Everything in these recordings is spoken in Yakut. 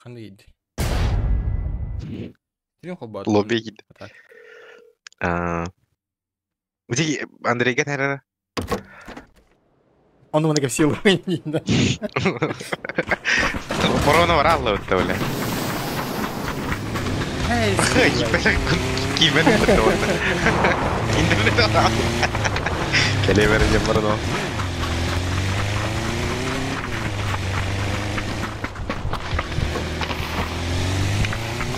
Ханна киирди? Сирин холбоотум. Лобби киирди. А так. Аа. Ити Андрейга тэрэ. Он у меня все да. Корона барааллыбытта бля. Киимэн Интернет Кэлэ берен баран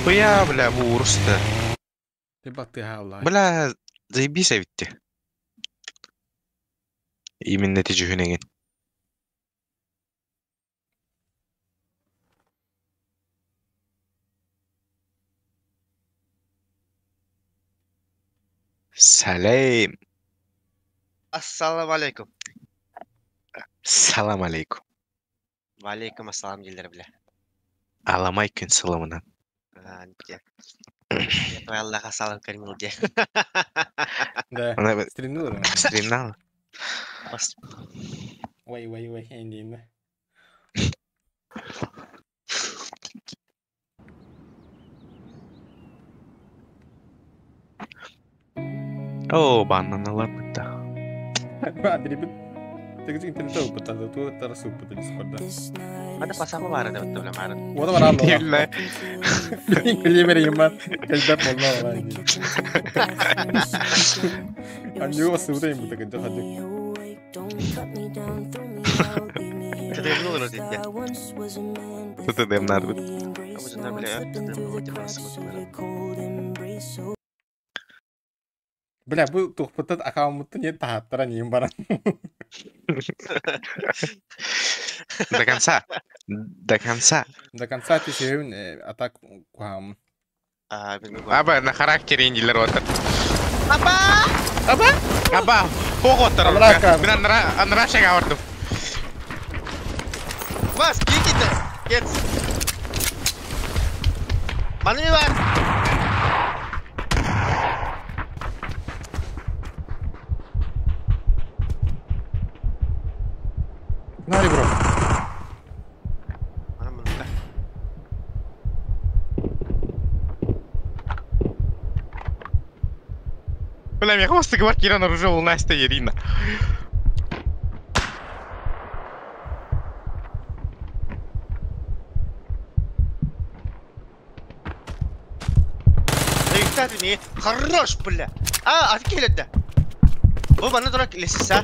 Хуя, бля, бу уруста. Ты баттыһааллаа. Бля, заебись эбитти. Именно ти дьүһүнэҥин. Сәлем. Ассалам алейкум. Салам алейкум. Валейкум ассалам дииллэр бile. Аламай күн сыламынан. Я Аллаха салам кормил де. Да. Стримнул да. Стримнал. Ой, ой, ой, эндиинэ. Оо, баннаналар бытта. Андрейбит Тегис интернет ылбыта, туоттара сууппута Дискорда. Мана пасама баар этэ бытта бile маарын. Уота бараан буолла. Биллэ. Билиэмэр ийэммат кэлбэт буолла бараан дии. Анньуу бассыбыта ийэммитэ кырдьа хадьык. Тытыгын олорор дитте. Тытыдыамнаатыбыт. Абытына бile тытыгын Бля, бу тухпуттан аккаунмуттан не таһааттара ньиим баран. До конца. До конца. До конца ты сеһүн атак куһааммын. Аба, на характере индилер отыр. Аба! Аба! Аба, хох оттар. Анрака. Мен анра анра шага бардым. Вас, киките! Кет! Маны бар! Нари, бро. Мана мында. Бля, мен хвостик бар киран оружие ол Настя Ирина. Кстати, хорош, бля! А, аты келеді. Бұл бана дурак лесиса.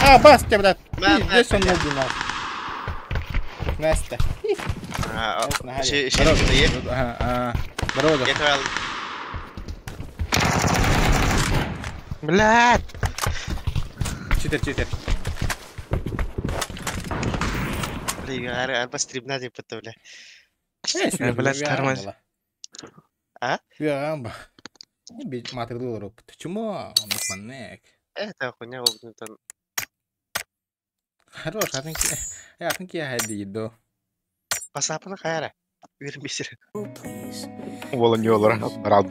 А, бас тебя, блядь. Мә, мә, Здесь он ногу нахуй. Настя. Ши, ши, Ага, Здорово. Я твоя... Блядь. Читер, читер. Бля, арба стримна деп бітті, бля. Блядь, тормоз. А? Гамба. Матер Почему? Манек. Это хуйня там. Хорош, I think I think я had Пасапына хайра. Үрмесір. Ол не олар барал.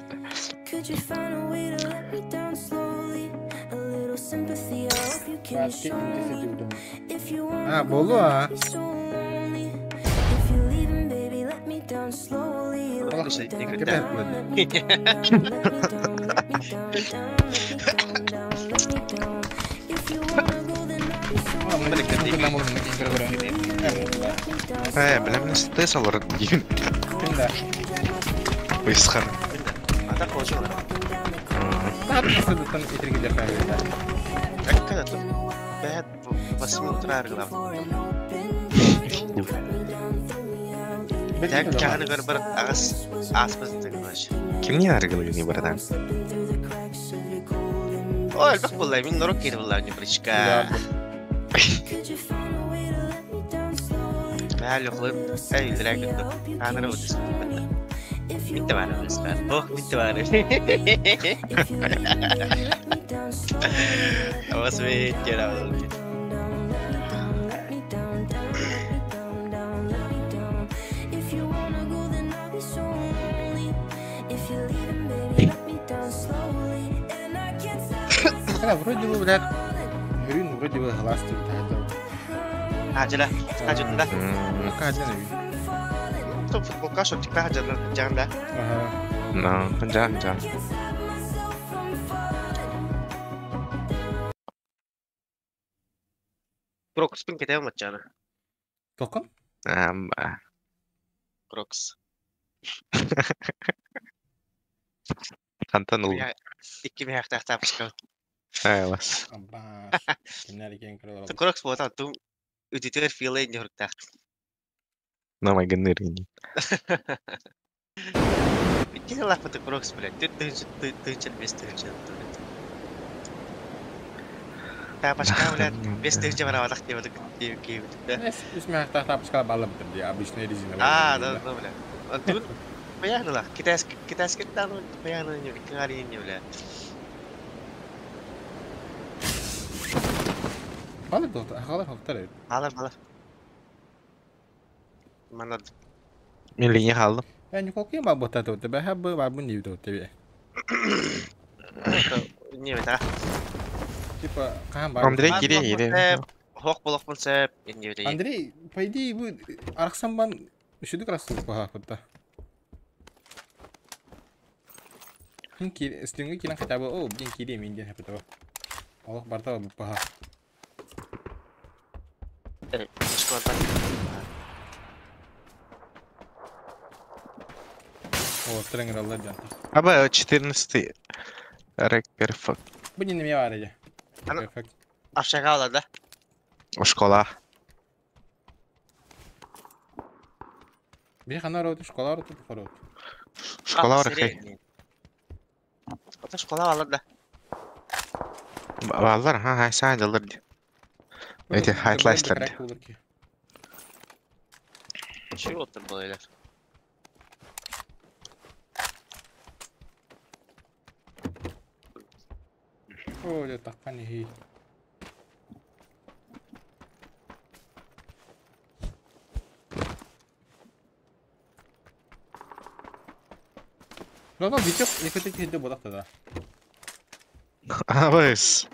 А, болу, а? Э, бля, мен стресс алар деймін. Да. Уйсхан. Ата қожы олар. Әккәдә тут. Бәт 8 утра аргылап. Так чағаны көр бір ағас аспасын тегілмәш. Кимне аргылы не бардан? Ой, әлбәк буллай, мин норок кире буллай, не причка. Бәл ұқлып, әй, үлдірә күнді. Аныры өтісін. Митті бар өтісін. Ох, митті бар. Авас бет, жара Вроде бы, блядь, Грин вроде бы глаз тут. Хаджыла. Хаджында. Хаджын эбит. Футболка шортикта хаджында. Ага. Ну, жан, жан. Крокспин кетем матчаны. Тоқын? Ам, Крокс. Хантан ул. Икки мехтах тапочка. Айлас. Абаш. Кимнер екен кіріп Крокс болса тум үдүтөр филей нюртах. Намай гыныр гини. Икки лапы Крокс, блядь. Ты тынчын бес тынчын, блядь. Тапочка, блядь, бес тынчын барабатах деп деп кийип да. Үс мехтах тапочка балы бітірді, обычный резиновый. А, да, да, бля. Тут понятно, китайский, китайский там, понятно, не, не, бля. Балы доқты, ақалар хоқтар еді. Алар, алар. Мана Мен линия қалдым. Ә, Николкин бар бұта тұтты, бәхә бұ бар бұн дейді тұтты бе. Не бит, а? Типа, қан бар. Андрей кире, кире. Хоқ болоқпын сәп, не бит. Андрей, по идее, бу арақсан бан үшіді красыл баға бұта. Үстіңгі келін хотя бы, о, бен кире менден хәпі Аллах барта бу баға. О, тренер алла жанта. Аба 14 рек перфект. Бу не неме бар еді. Перфект. Общага алар да. Школа. Bir хана роты, школа роты, бухар роты. Школа бар хей. Ата школа алар да. Балар, ха, ха, саадалар ди. Эти хайтлайслар. Чего отыр бұл О, это таққан Ну, ну, Витек, екі тек бодақ да. Абыс.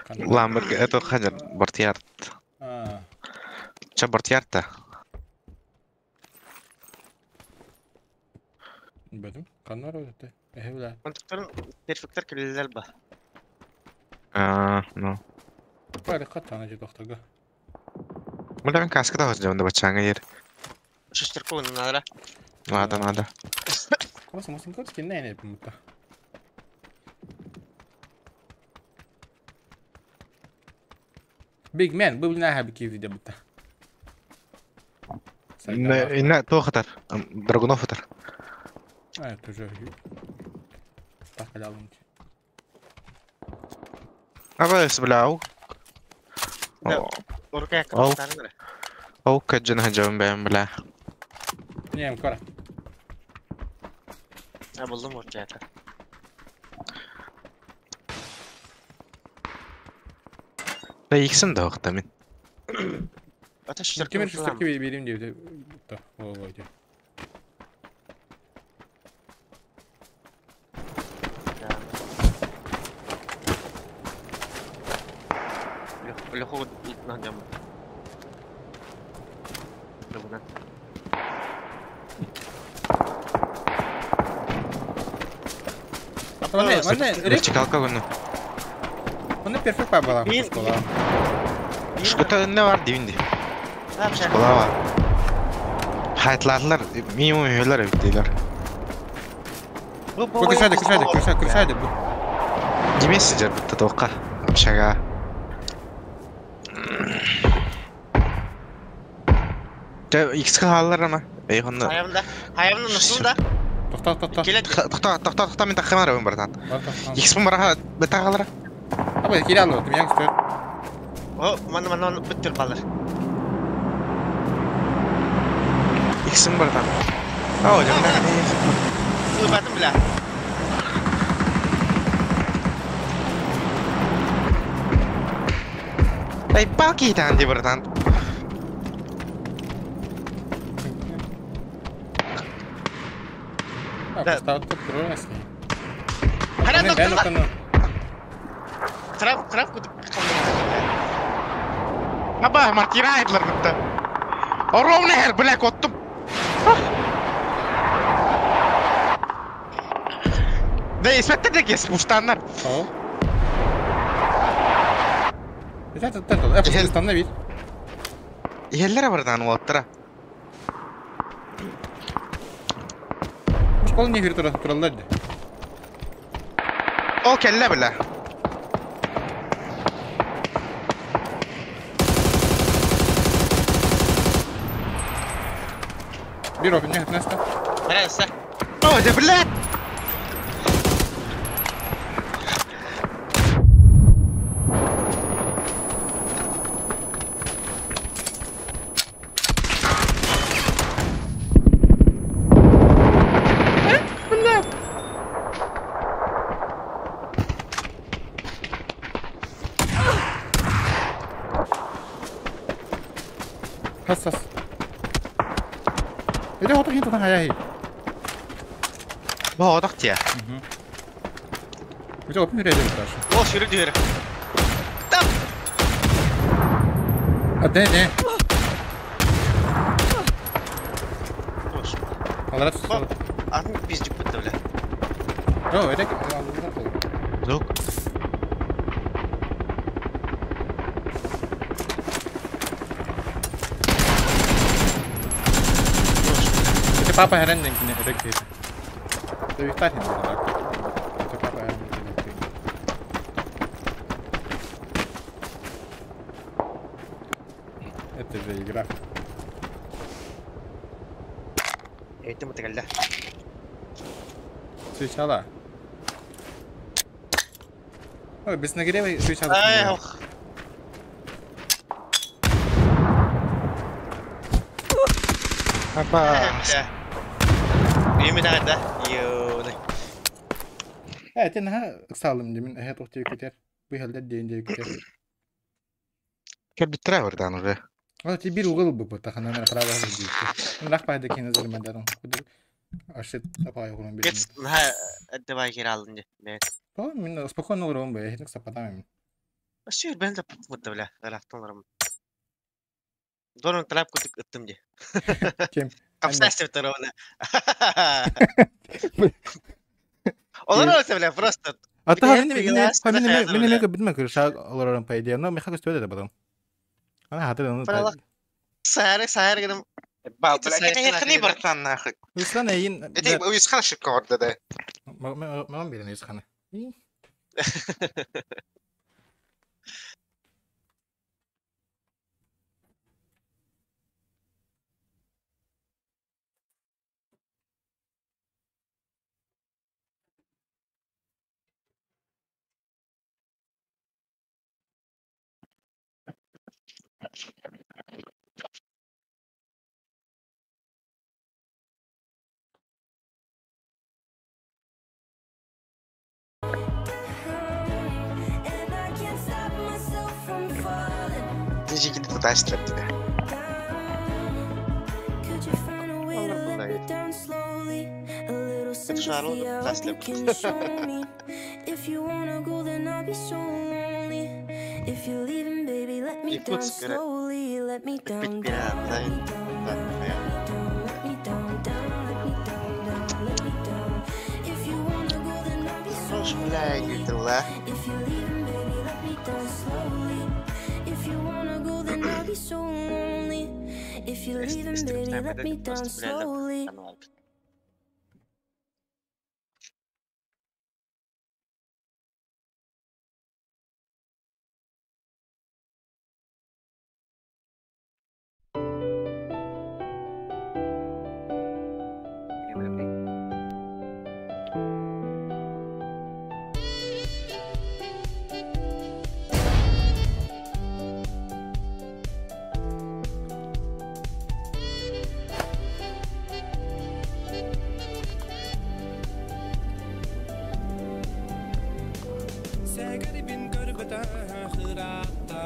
Ламберг, это хадер, бортьярд. Че бортьярд-то? Бәдім, қанар өтті. Эхе бля. Контактарын перфекттер келелер ба. А, ну. Бәрі қаттана же тоқтағы. Бля, мен каска да ходжам да бачаңа ер. Шестерку надо. Надо, надо. Осы мұсын көріс келін әйне бұмытта. Big man, bu ne habi keyfi de butta. Инна тохтар, Драгунов отар. А, тоже. Так, алым. Абыс, бля, ау. Ау, каджан хаджам бэм, бля. Не, кора. А, булдым уркая. Да иксин да оқта мен. Ата шестерку. Кемер шестерки берейін деп. О, ой, Леху надем. Мане, мане, Вертикалка күні. Мане перфект па бала. Школа. Школа не бар дейінді. Школа бар. Хайтларлар, минимум үйлер өттейлер. Бу күшәді, күшәді, күшәді, күшәді. Демесіздер бітті тоққа. Общага. Икс-ка халлар ама. Эй, хонна. Хаямда. Хаямда nasıl da? Тоқта, тоқта. Тоқта, тоқта, тоқта, мен таққамар өң братан. Икс-пын бараха, бітті қалара. Абай, келе алды, мен күстер. О, мана, мана, бүттір балыр. Икс-ін братан. О, жамда. Ұйбатым бля. Эй, палки итан, де, братан. Да. Стал тут трое с ней. Трап, трап, куда? Аба, мартира aydılar bitti. Ровно her, бля, коттум. Да, испэттэр да кес, пуштаннар. О. Это это это станна бит. Иһэллэр братан уолаттара. Школа не говорит, тураллар да. Ол кэллэ, бля. Бир опин не хатнаста. Нравится? О, да, блядь! Хас хас. Это вот такие-то хаяхи. Бо, отох тия. Это опин рядом даже. О, сюрю дверь. Там! А да, да. Аларат. А ну пиздюк бля. О, это Звук. Это папа херен денькine это где. Это вихтать не надо, так. Это папа херен денькine. Это же игра. Это мы тогда. Свечала. Ой, без нагрева свечала. Ай, ох. Апа. Бля. Именно, да? Ё, Это на салым демин э тохты күтер. Бу хәлдә дейин дей күтер. Кэлбиттэрэ братан уже. А ти бир угыл бу тахана на право дейт. Рах пайда кин азыр мадарың. Ашет апай угрун бир. Гет, на, давай хералын де. О, мин спокойно угрун бу, хитник сапатам. Сүйір бен де путмутты, бля. Рахтанларым. Дорон талап күтік ыттым де. Кем? Капсастив таровна. Олар өлсе, бля, просто. А та Бля, мин приглас, мин бля, мин бля. мин битме күршә аларым по идее, но меха көстөдө да потом. Ана хаты ну. Прала. Сары, сары гыным. Ба, Это бля, сайт кини братан нахуй. Руслан эйин. Это уйсхан шипка орда да. Мам берен юсхана. And I can't stop myself from falling Тижикини туташтылар тебе. down. Could you find a way to let me down slowly? A little sympathy, I hope you can show me. If you wanna go, then I'll be so lonely. If you're leaving, baby, let me down Якутск, slowly. Let me down, down, let me down, down, let me down, let me down, down, let me down, down, let me down. If you wanna go, then I'll be so Слушай, бля, lonely. дела. If you're leaving, baby, let me down slowly. If you wanna go, then I'll be so lonely. If you're leaving, baby, let me down slowly. Сәгәрбин көрбөтө хыратта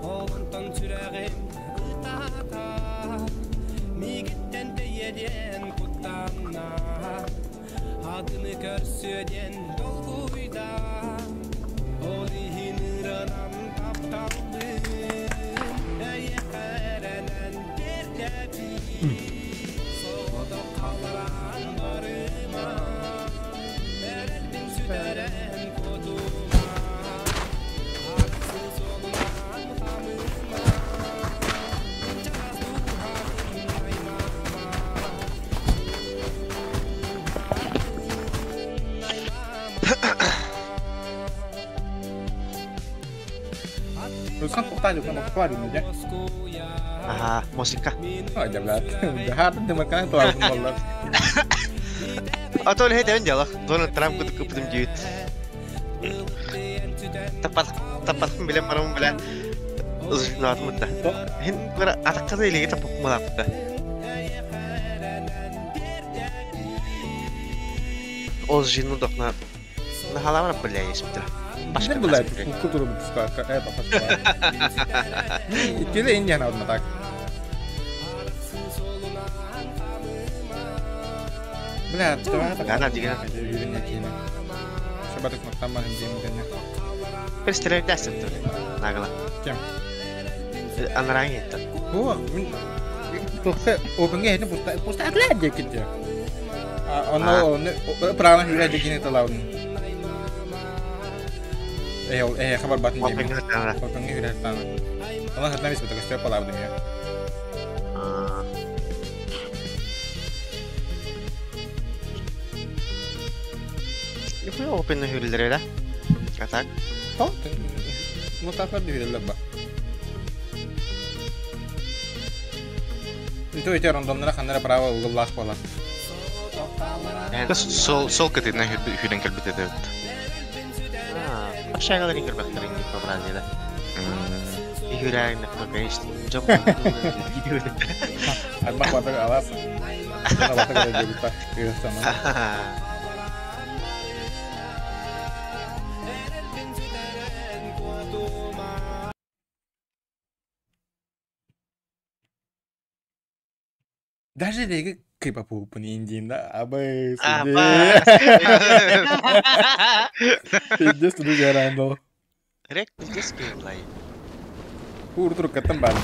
Олонтон сүрәгим ытата Мигиттен тейеден куттанна Адыны көрсөден долгуйда Ол иһин ырынан тапталбын. Ага, музыка. А то ли это дело. Дональд Трамп купим дьют. Таппатым билен барамын бля. Узунатым да. Хин бара атаккада илеге таппап малапта. Ол жину докна. Нахаламара бля есмитра. Башка была культура выпуска, это пошла. Иккиле Индиян одна так. Бля, давай так. Она дигена. Шабатык мактаман индием Представляешь, нагло. Кем? Анранги это. О, тохе опенге это пуста пуста атлет деките. Оно правильно хюрэ декине талаун. Хабар батын деймин. Опенге хюрэ тана. Она хатна вис бутак стёпа лавдым я. Нихуя опенге хюрэлэр да? А так? То? Ну так вот хюрэлэр ба. И то эти рандомнара ханнара право уголлах бола. Сол сол кытына хүрен кэлбит этэ. Шагаларын көрбөктөрүн кибрали да. Ихүрәгин конечно. Жок. Армак батыр алас. Батыр дебита. Даже деги кыпапупун индиин да абы Пиздец туду жарандо. Рек пиздец кыйлай. Ур турук каттан бар.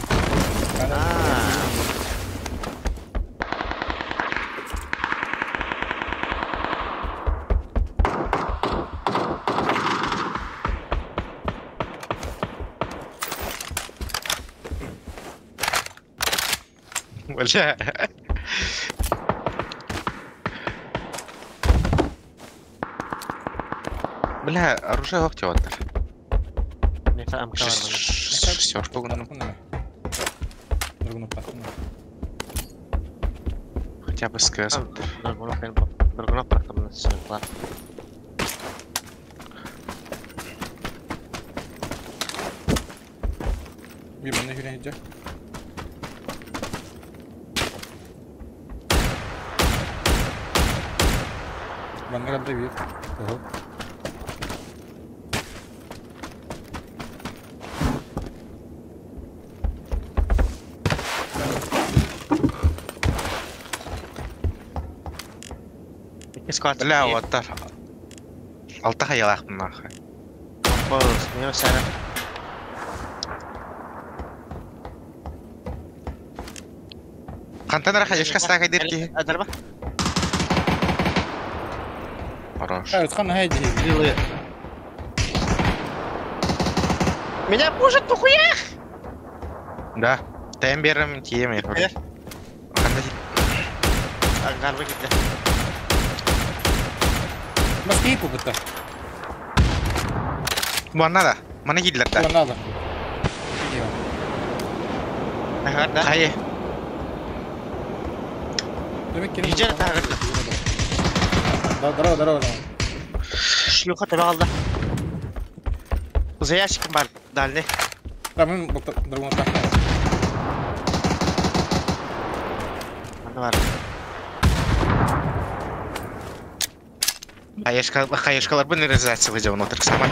Бля. Бля, оружие локтя вот. Шестерку. Хотя бы СКС. Бля, вот так. Алта хаялах нахуй. Хантан раха ешка стака дирки. Хорош. Меня пушат похуях! Да. Тембером тиеме. Маски попытка. Вон надо. Мана гидлер да. Вон надо. Хайе. Здорово, здорово. Шлюха тебя алда. За ящиком бар дальний. Да, мы другому так. Бар. Хаешкалар бы реализация выйдет внутрь сама.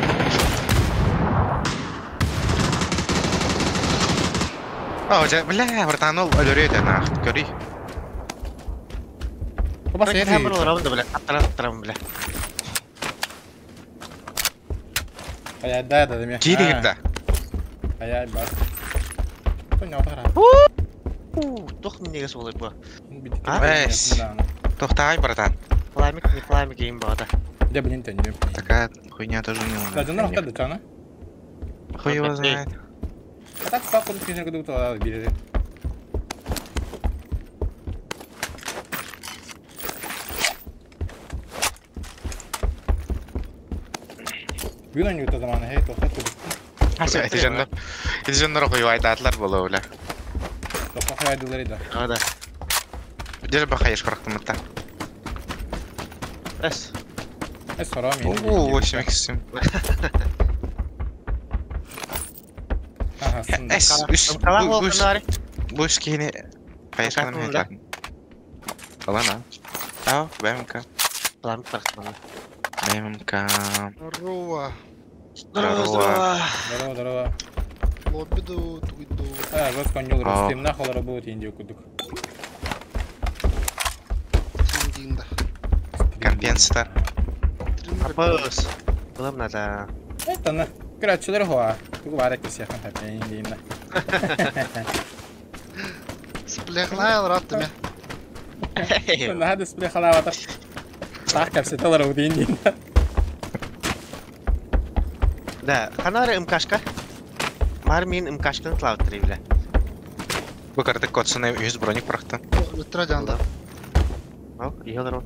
О, бля, братан, ол өлөрөт нах, көрүй. Бля, аттарам, бля. Ая, да, да, да. Кири да. Ая, бас. Понял, тара. Тох минньигэс буолар бу? Эс. Тохтаай, братан. Пламик, не пламик им баҕата. Дьэ билин төннүм. Такая хуйня тоже не Да, дьоннор охтор да чана. Хуй его знает. А так стал курдук кинер кудук тала бирири. Бүгүн ойнуута замана хей тохтор кудук. Эти дьоннор, эти дьоннор хуйвайдаатылар буолуо бля. Тохтор хайдылар да. А, да. Дер бахайыш корактымытта. Эс. Эс сором. Оо, 8 иксим. Аха, Эс, үс, Калах бу ол үс, канари. бу үс киһини хайышканам Калах хетлатын. Алана. Ау, БМК. Пламик барахтан. БМК. Здорово. Здорово, Здорово. здорово. Здорово, здорово. Лобби ду, тугиду. А, вот конюл А. стримна холора будет индию кудук. Синдинда. Компенсатор. Апыс. Булам надо. Это на. Көрәтчілер хуа. Тугу бара кесехан хапен деймін. Сплехлай раттыме. Наһа дисплей халавата. Таах капсеталар удин деймін. Да, канари МКшка. Мар мин МКшканы тлауттыр бля. Бу карты котсуна 100 броник барахтан. Өттүрэ жанда. Ал, иһелер ол.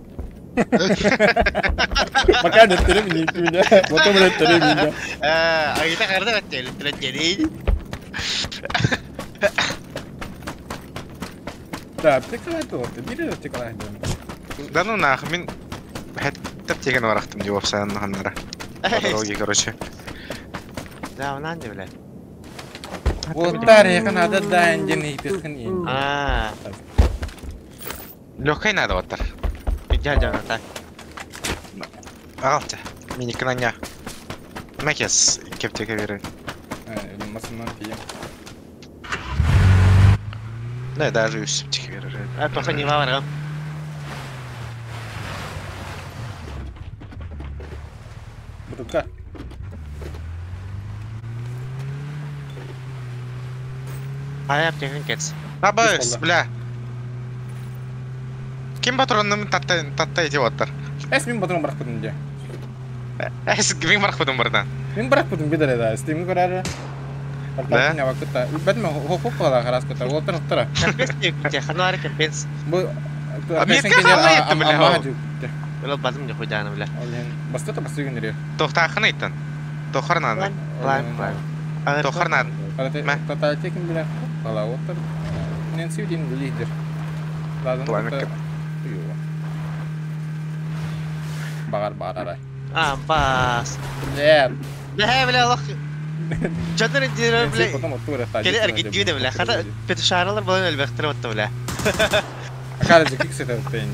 Пока не терем не меня. Потом не терем меня. Э, айта карды баттел, тренери. Да, аптекалай туох. Бири аптекалай деймін. Да ну нах, мин хэттеп деген барахтым деп опсанын ханнара. По дороге, короче. Да, онан де бля. Оттар якын ада да энден итихин ин. А, Легкой надо оттар. жа жа та. Ағалча. Миникін аня. Мәкес кептеке берен. Масынан тием. Да, даже үс теке берер. А, тоха не бар. Бутылка. Ай, аптекан кетс. Абыс, бля. Ким патронным татта татта ете оттар. Эс мин патрон барах бутын де. Эс мин барах бутын бардан. Мин барах бутын бидер да. Стим көрәр. Да. Да. Вакытта. Бәтме хоп кала харас кыта. Отыр оттыра. Компенс не хануари компенс. Бу А мен қалай еттім, бля, Ол базым не хуйданы, бля. Басты та басты күндері. Тоқтақын айттан. Тохар нады. План, план. Тохар нады. Мә. Таталтекин бля. Кала оттыр. Нен сүйдин лидер. Ладно. Пламя. Багар бар арай. А, бас. Бля. Бля, бля, лох. Жадыр дирер, бля. Потом оттура та. Келе аргидюде, бля. Хата петушаралар болан әлбәхтер отты, бля. Акара жекик сете оттайын.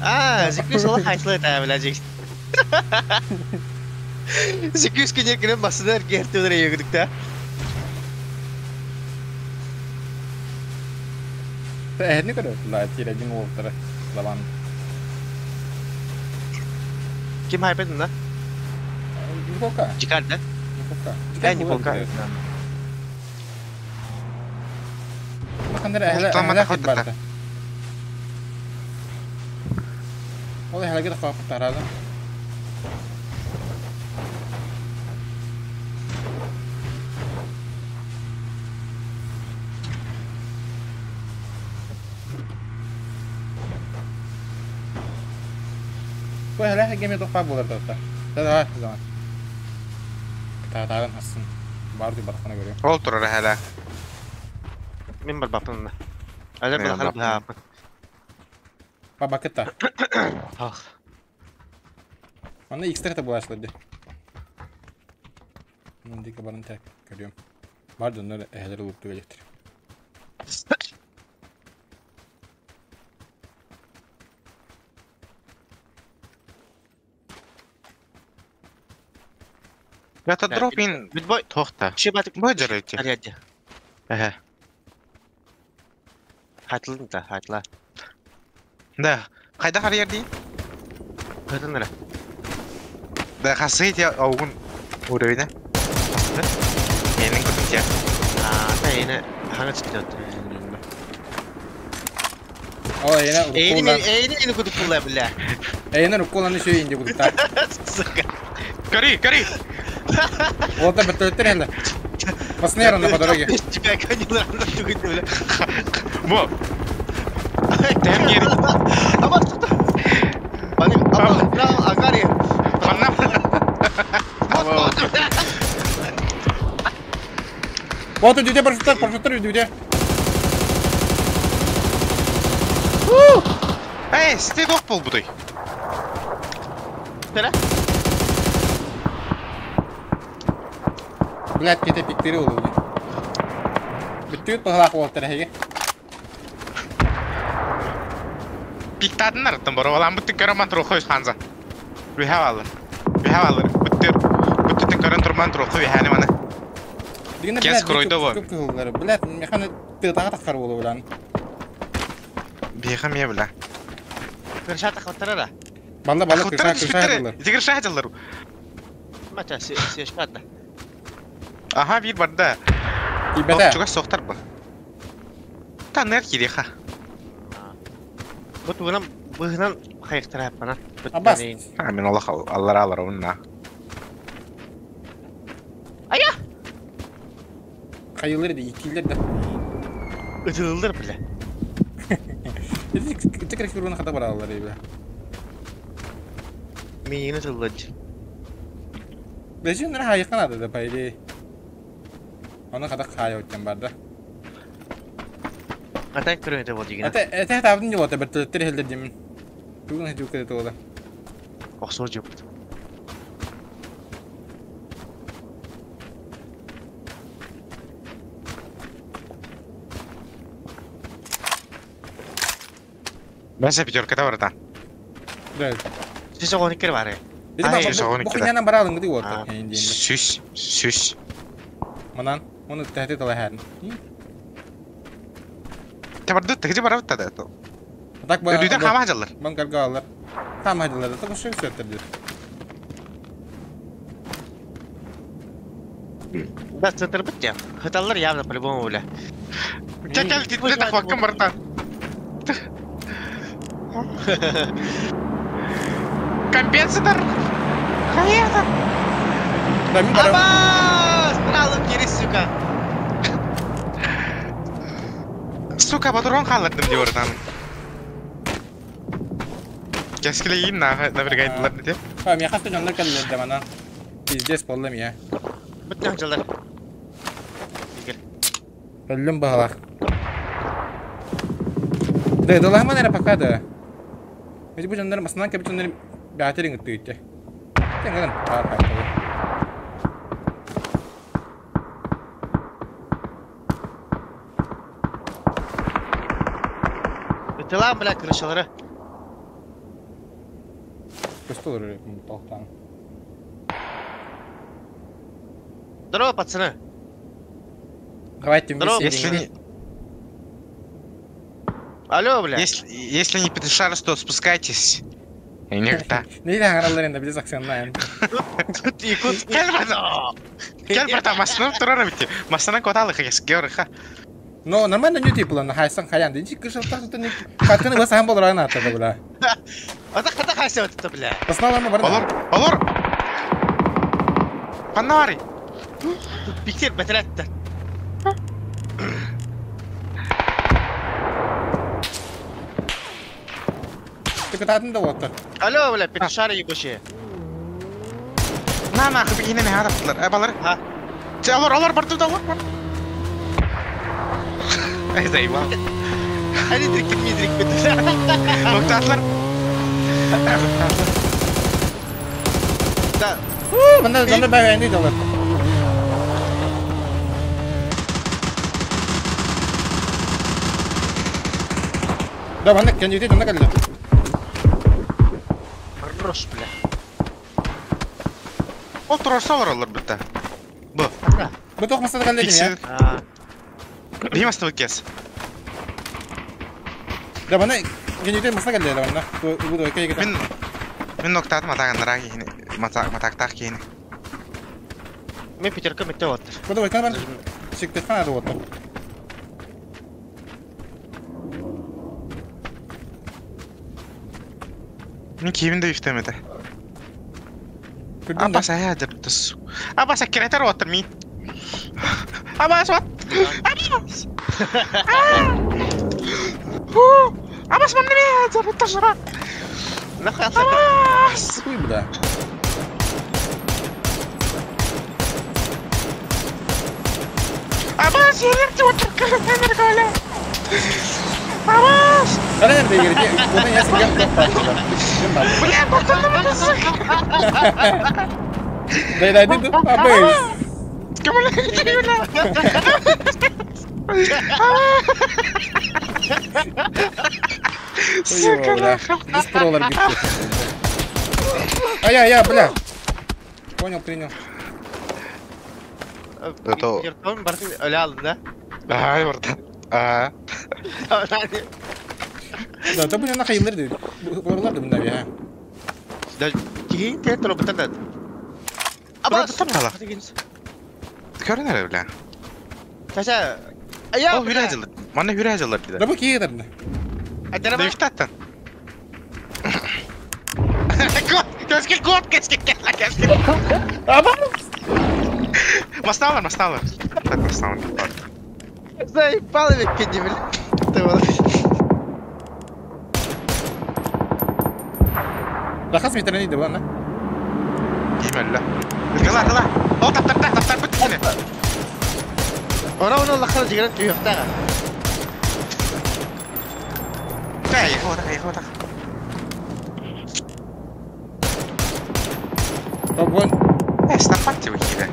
А, зикрис ол хайтлы та, бля, жек. Зикрис күне кіріп басыдар гертілер егідік та. Әһәтне көрө. Ла тире дин оттыра. Лаван. Ким хайпедin да? Николка. Жикар да? Николка. Ә, Николка. Хандар әһлә Ортама әһлә тахат барда. Ол әһләгә дә капып тарады. Бу әһлә геме тоқпа булыр да. Да, да, да. Татарын хасын. Бар дип бархана көрөм. Ол турар әлі. Мен бар бапын да. Әлі Мен бұл бапын. бапын. Баба кытта. Ах. Аны экстра булашлар ди. Мындыка барын так көрөм. Бар дөннөр әһләр булып түгелектер. Это дропин Бит бой. тоқта. Ши батып. Бой жарайды. Арядя. Әхә. Хатылын да, хатла. Да. Қайда қарияр дейін? Көтін ірі. Да, қасы ете ауғын уровені. Менің күтім те. А, та ені хаңа чыкты өтті. О, эйне Эйни эйни эйни кудук булла бля. Эйне руккуланы шөй инди кудуктар. Сука. Гори, гори! Вот это бертолеттер хелле. Баснерана по дороге. Тебя конилар бля. Во! Тэм гери. Ама тут. Бани, ама, бра, агари. Ханна. Вот, бля. Вот үдүдэ парашюттар, парашюттар үдүдэ. Эй, сте дох бол будай. Тара? Блядь, кете пиктери олу. Бүттүт пахлах болтар хеге. Пиктадын арыттан бара балам бүттүн көрөн туруху ханза. Үһә алыр. Үһә алыр. Бүттүр. Бүттүн көрөн турман туруху үһәни мана. Дигән Кес куройда бар. Көп кыллар. Блядь, механы тыгага тахар болу белән. Бихам я бля. Кыршата хватарара. Банда бала кырша кырша булар. Зигр шахалар. Мача, сешпатда. Аха, бир барда. Ибәтә. Чуга сохтар ба. Та нер киреха. Бу тугунан быһынан хайыктара бана. Абас. А мен Аллах аллар алар онна. Ая! Хайылыр ди, икилер да. Ытылдыр бля. Текер курун хата бара алар ибе. Миңин ытылдыр. Бежин нер хайыккан ады да по идее. Аны хата хай өттен барды. Атай көрөйдө бол деген. Ата эте табын жолата бертолеттер хелдер деймин. Бүгүн хеджу кете тола. Оксоо жеп. Бәсе пятерка да барда. Да. Сиз огон кер бары. Ай, Бу хинянан бара алың ди вот. Сүс, сүс. Манан, оны тәһте тала хәрин. Табарды тегеже барабыт да. Так ба. Өдүйден хама жаллар. Бан карга алар. Хама жаллар. Так ошо сөттер ди. Да, центр бит я. Хыталлар явно по-любому бля. Кел кел титре тахваккан барта. Компенсатор. Конечно. Да, мен бара. Абас! Сразу кири, сука. Сука, патрон қалырдым деп ортан. Кескілейін набергайдылар деп. А, мен хаста жондар келдер да мана. Пиздец болдым я. Бүт жалдар. Егер. Өллүм бағалақ. Да, доламан әрі пока да. Ведь bu жондар масынан кеп жондар бәтерин үттү. Теңгән тар тар. Ытылам, бля, крышалары. Көстөлөр тоқтан. Здорово, пацаны. Давайте Здорово. Если не, Алло, бля. если не петушарс, то спускайтесь. Не та. Не аңаралар енді біз акционнайын. Тут якут. Кел брат. Кел брат, масынан тұрар бит. Масынан коталы хес георха. Но нормально не типлан, хайсан хаян. Динчи кышыл тахты не катканы бас хам болар ана та бля. Ата хата хайса вот бля. Басналарма бар. Олар, олар. Паннари. Биктер бәтеләтті. Тыкытатын да оттар. Алло, бля, петушары ебучие. На на хыбы кине хадаптылар. Э балар. Ха. Олар, олар барды да олар. Эй, заебал. Хали дрик мидрик бетелә. Токтатлар. Да. Мында мында бәйән дейді олар. Да, мында кенжете мында келді. Хорош, бля. Ол турарса олар олар бітті. Бу. Бу тоқмаса да келді я. А, Бимасты кес. Да, мында кенжете маса келді да мында. Бу да кей Мен мен ноктатым атағандыра кейіне. Матақтақ кейіне. Мен пятерка мектеп оттыр. Бу да бар. Шектет қанады отыр. Мин киһибин да үфтем этэ. Көрдүҥ да? Абас айа дьарбытас. Абас аккиратор оттор мин. Абас вот. Абас. Абас манна ме дьарбытас ра. Нахуй Абас. Хуй бля. Абас yerler отыр көр. Абас. Қара nerede girdi? Bunu yasın gel. Бля, тоқтатып Дай дай дай абыз. Кім Сука, Бля. нахуй. Без пролар битті. Ай, ай, ай, бля. Понял, принял. Это- Yırtmam barkın öyle aldın da. Ай, братан. А. Да, то блин, нахай илдер дейді. Боролар да мында бе. Да, кихин те тробытан да. Абас. Тробытан ала. Көрінер, бля. Таша. Ая. Ол хүрэ жылы. Манна хүрэ жылы дейді. Да бу киедер. Айдарама. Дүйіктаттан. Кескил кот, кескил, кескил. Абас. Масталар, масталар. Так, масталар. Заебал бекке бля. Ты вот. Да хас метрен дейді бұлан, Киймелі. Кыла, кыла. Ол таптар, таптар, бүт кene. Ора оны лақыр жігерін түйіқтаға. Кай, хода, хода. Топ-1. Э, стопат его хире.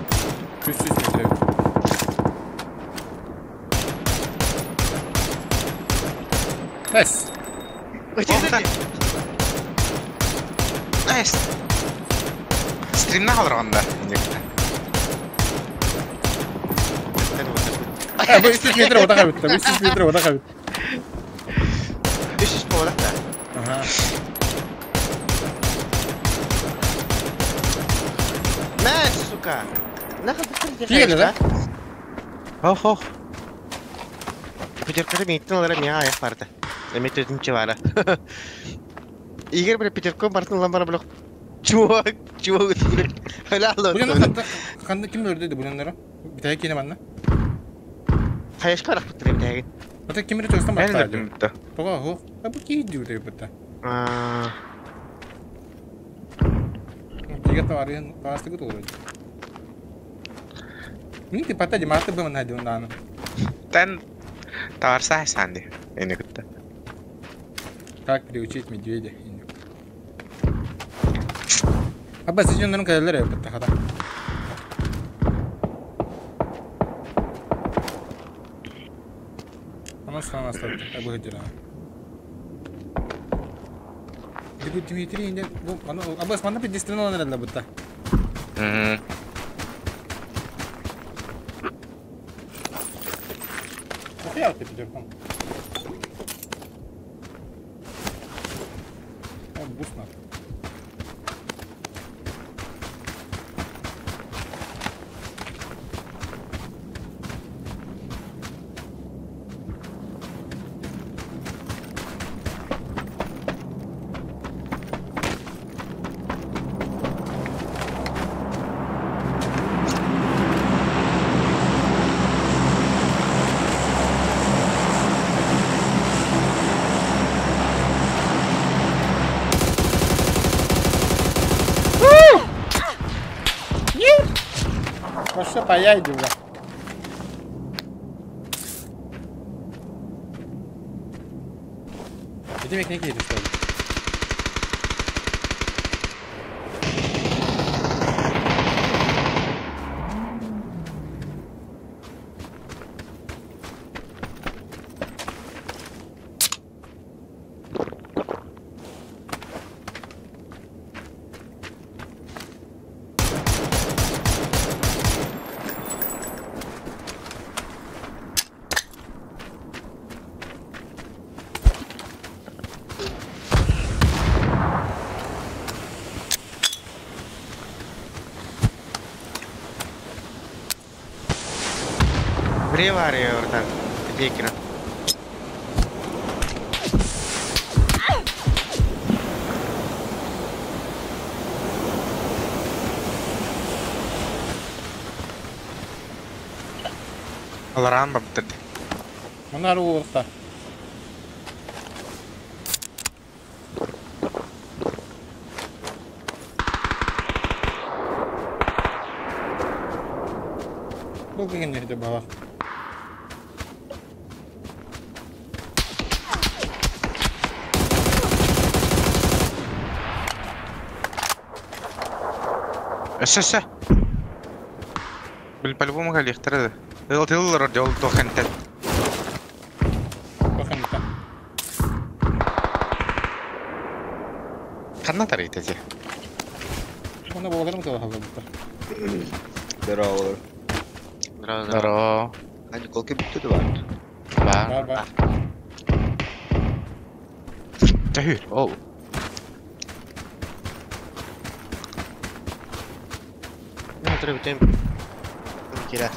300 метров. Найс. Найс. Стримна қалырғанда. А, bu 300 метр одаға бітті. 300 метр одаға бітті. 300 болақ та. Ага. Мә, сука. Нахуй бітір Киелі, да? Ох, ох. Пятеркада мейттен алара миңа аяқ барды. Эме төртінші бары. Егер бір пятерка бартын ламбара блок. Чувак, чувак. Öyle Бұл алды. енді қанды кім өрді бұл ендері? Бітәй кейіне манна. Қаяшқа арақ бітір бітәген. Ата кім өрді өстен Мен бақта. бітті. Тоға, хо. А бұл кейді өте бітті. Тиге товары пасты готовы. Мин ти пата диматы бы мына дионданы. Тен таварса санди. Эне күтті. Как приучить медведя? Аба сен кәлелер бітті хата. Ана сана астатты. Абы хадира. Дику Дмитрий инде бу ана аба мана педестрин алар бітті. Мгм. Нахуя ты пятерком? О, бус надо. Вообще пояйди, бля. Иди мне книги что ли? Біреу бар братан. Бекер. Алараан барбыттар. Манар уолта. Бу кигин нехте бала. Өссө өссө. Бил по-любому кэлиэхтэрэ да. Ыл тыллар дьол туохантан. Туохантан. Ханна тарыйта ти? Оны болгарым тылахаллыбыттар. Здорово. Здорово. Здорово. А Николка бүттү да бар. Бар. Бар бар. Төһүр. Ол. Ну, треба бүтэн. Кирә.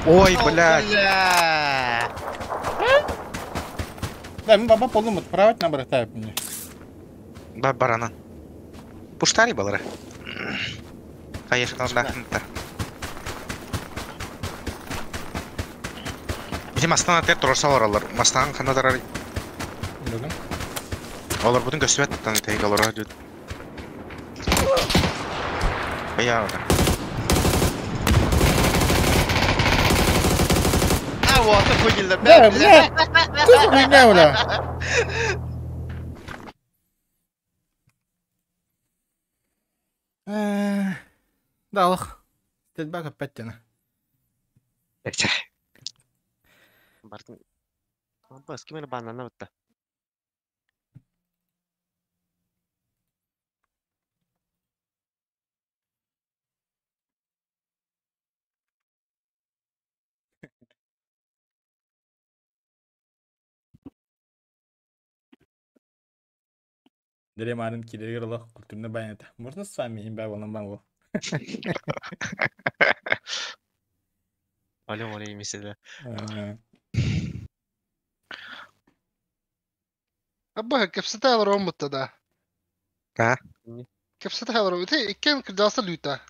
Ой, блядь. Бля. Да, мы баба полным отправить на брата мне. Бар барана. Пуштари балары. Конечно, да. Ити мастан атер турса олороллор. Мастан ханна тарар. Bildim. Олор бутун көстүбэт тан тейг олор дүт. Бая ода. А, вот, хуйнилер. Да, бля. Что за хуйня, бля? Да, алах. Тедбак опять тяна. Бартын. Бас ким эле банана бытта. Дремарын килергер олох культурный баяната. Можно с вами имба болан бан Алло, алло, эмесе. Абба кепсете алар омутта да. А? Кепсете алар омутта. Иккен кырдаса люта.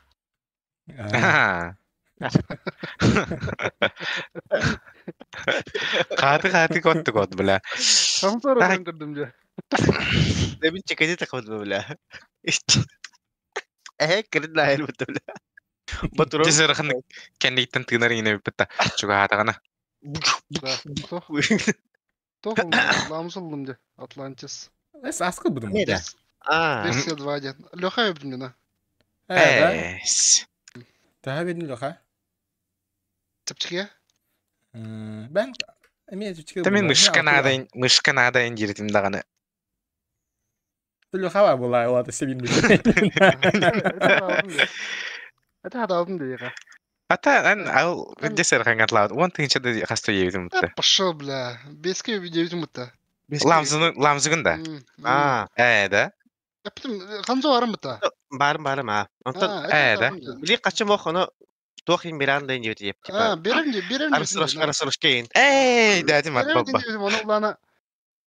Каты каты котты кот, бля. Хамсар Так. көрдүм же. Мен чекеде такыбыт, бля. Э, кирин лайыр бит, бля. Батуров. Дезерхан кенниттен тыгынар ине битта. Чуга хатагана. Да. Тох тох ламсылдым же. Атлантис. Эс аскы будум. Неде? А, Версия 2 ден. Леха өбдүм Э, да. Эс. Daha bedin лоха. Чепчиге. Мен эме чүчкө. Та мен мышка надо, мышка надо индиритим даганы. Лоха була, олата себин. Это хадалдым дейга. Ата ан ал десерхан атлаут. Он тыгынча да хасто ебитим битта. Пошел, бля. Беске девять мутта. Ламзыны ламзыгын да. а, Э, да. Ханзо барым бутта. барым барым, а. Онтон Э, да. били качым охоно туох им биран ден дип тип. А, берем де, берем де. Арсыраш арсыраш кейин. Эй, да, тим Берем бабба. де, оны улана.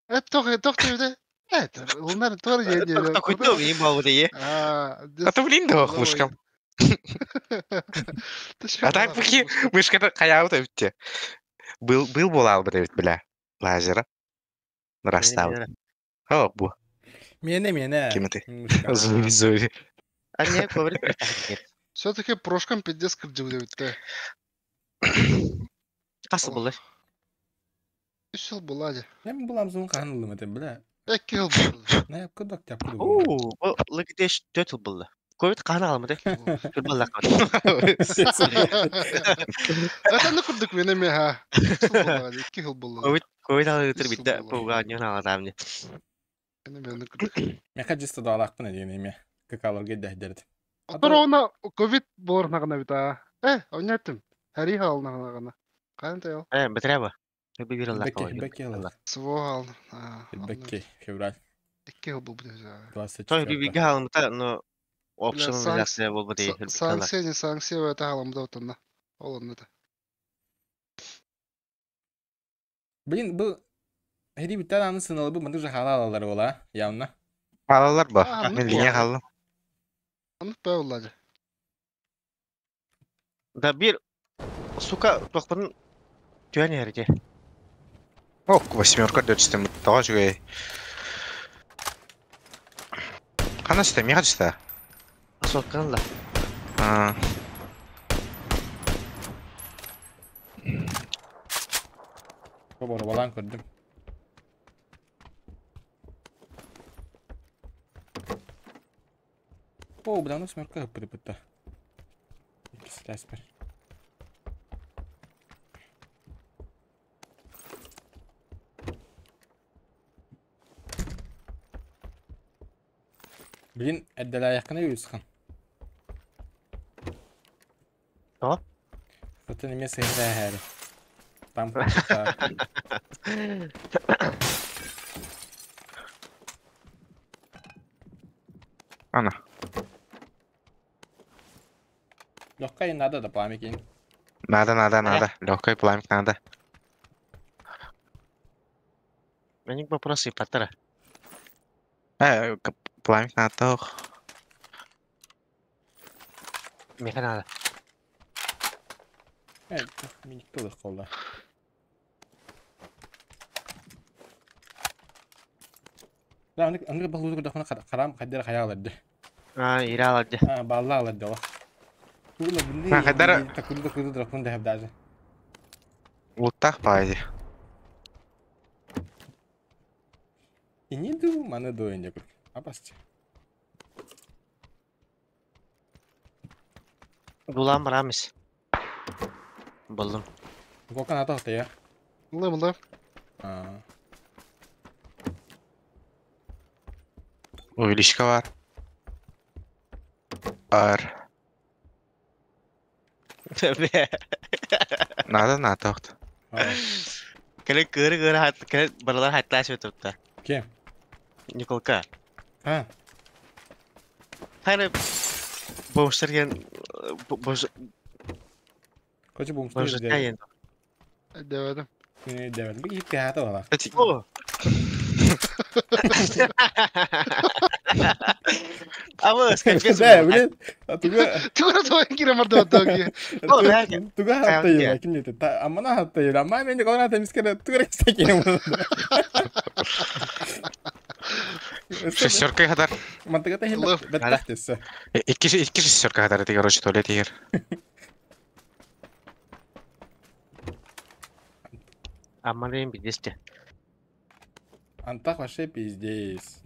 Э, тох, тох деди. Э, улар тор еди. Куйду им болду дие. А, Ата блин да мышкам. А так пухи мышката каябыт эбитте. Был был болал бит эбит бля. Лазера. Растабыт. О, бу. Мене мене. Кимити. Зури зури. А не говорит. Все-таки прошкам пиздец кырдыл деп. Касы булды. Үч жыл булади. Мен буламзын канылым этем бля. Эки жыл булды. Не кудак тяп куду. Оо, бу лыгдеш 4 жыл булды. Ковид каны алмады. Күр булды. Это не курдук мене ме ха. Эки жыл булды. Ковид ковид алып Үч жыл битте булды. буга не аладамны. Мене мене курдук. Мен кажется да алакпын деген эме. Какалар геддерди. Корона ковид болор нагына бит а. Э, ойнаттым. Хари хал нагына. Кантay ал? Э, битреба. Бир алла. Бекке, бекке алар. Сво хал. А. Бекке, февраль Эки жыл булды. 24. Той бибиге алымта, но опшн санкция- реакция болбу дей. Санкция не санкция это халамда отанна. Ол онда. Блин, бу Хери бүтэн аны сыналыбы мындык жахала алалар була, явно. Хаалалар бо. Аа, Мен линия хааллым. Аннык баа булла. Да бир, сука, туохпун түһэн иһэр ити. Ох, восьмерка дөчтем. Тоҕо үчүгэй. Хана сүтэ, миэхэ түстэ. Соккан ла. Аа. Боробалаан көрдүм. О, бля, восьмерка ыппыт. Иккис этээспэр. Блин, эрдэлээйэххинэ үсхан. Тоҕо? Оттон эмиэ сыһыра Там Ана. Легкая надо да пламя кинь. Надо, надо, надо. Легкий пламя надо. Меник вопросы паттара. Пламя надо. Миэхэ надо. Миник тылых колла. Да, аны баллы көрдөхүнэ харам хайдара хаяларды. А, ира аларды. А, балла аларды ол. Тула бинди. А, хайдара- Такуду такуду дракон да даже. Луттах баайди. И не ду, маны ду инде күр. Апасты. Дулам барамыз. Булдум. Голкан ата хата я. Булла булла. А. Увеличка бар. Ар. Надо, надо. Кэлэ кыры кыры хат кэлэ баралар хаттаа сөтөптө. Кем? Николка. А, Хайра бомжтар бомж Короче, бомжтар бомжтар ген. Дэвэдим. Дэвэдим. Би хитте хата бала. О. А вы скажи. Да, блин. А туга Тугара тоен кире марда тоги. туга хатта я ким не та амана хатта я. Ама мен кона темискере тугара кистекене. Шестерка хадар. Мантыгата хем беттахтессе. Икки шестерка хадар эти, короче, туалет егер. Амален бидесте. Антах вообще пиздец.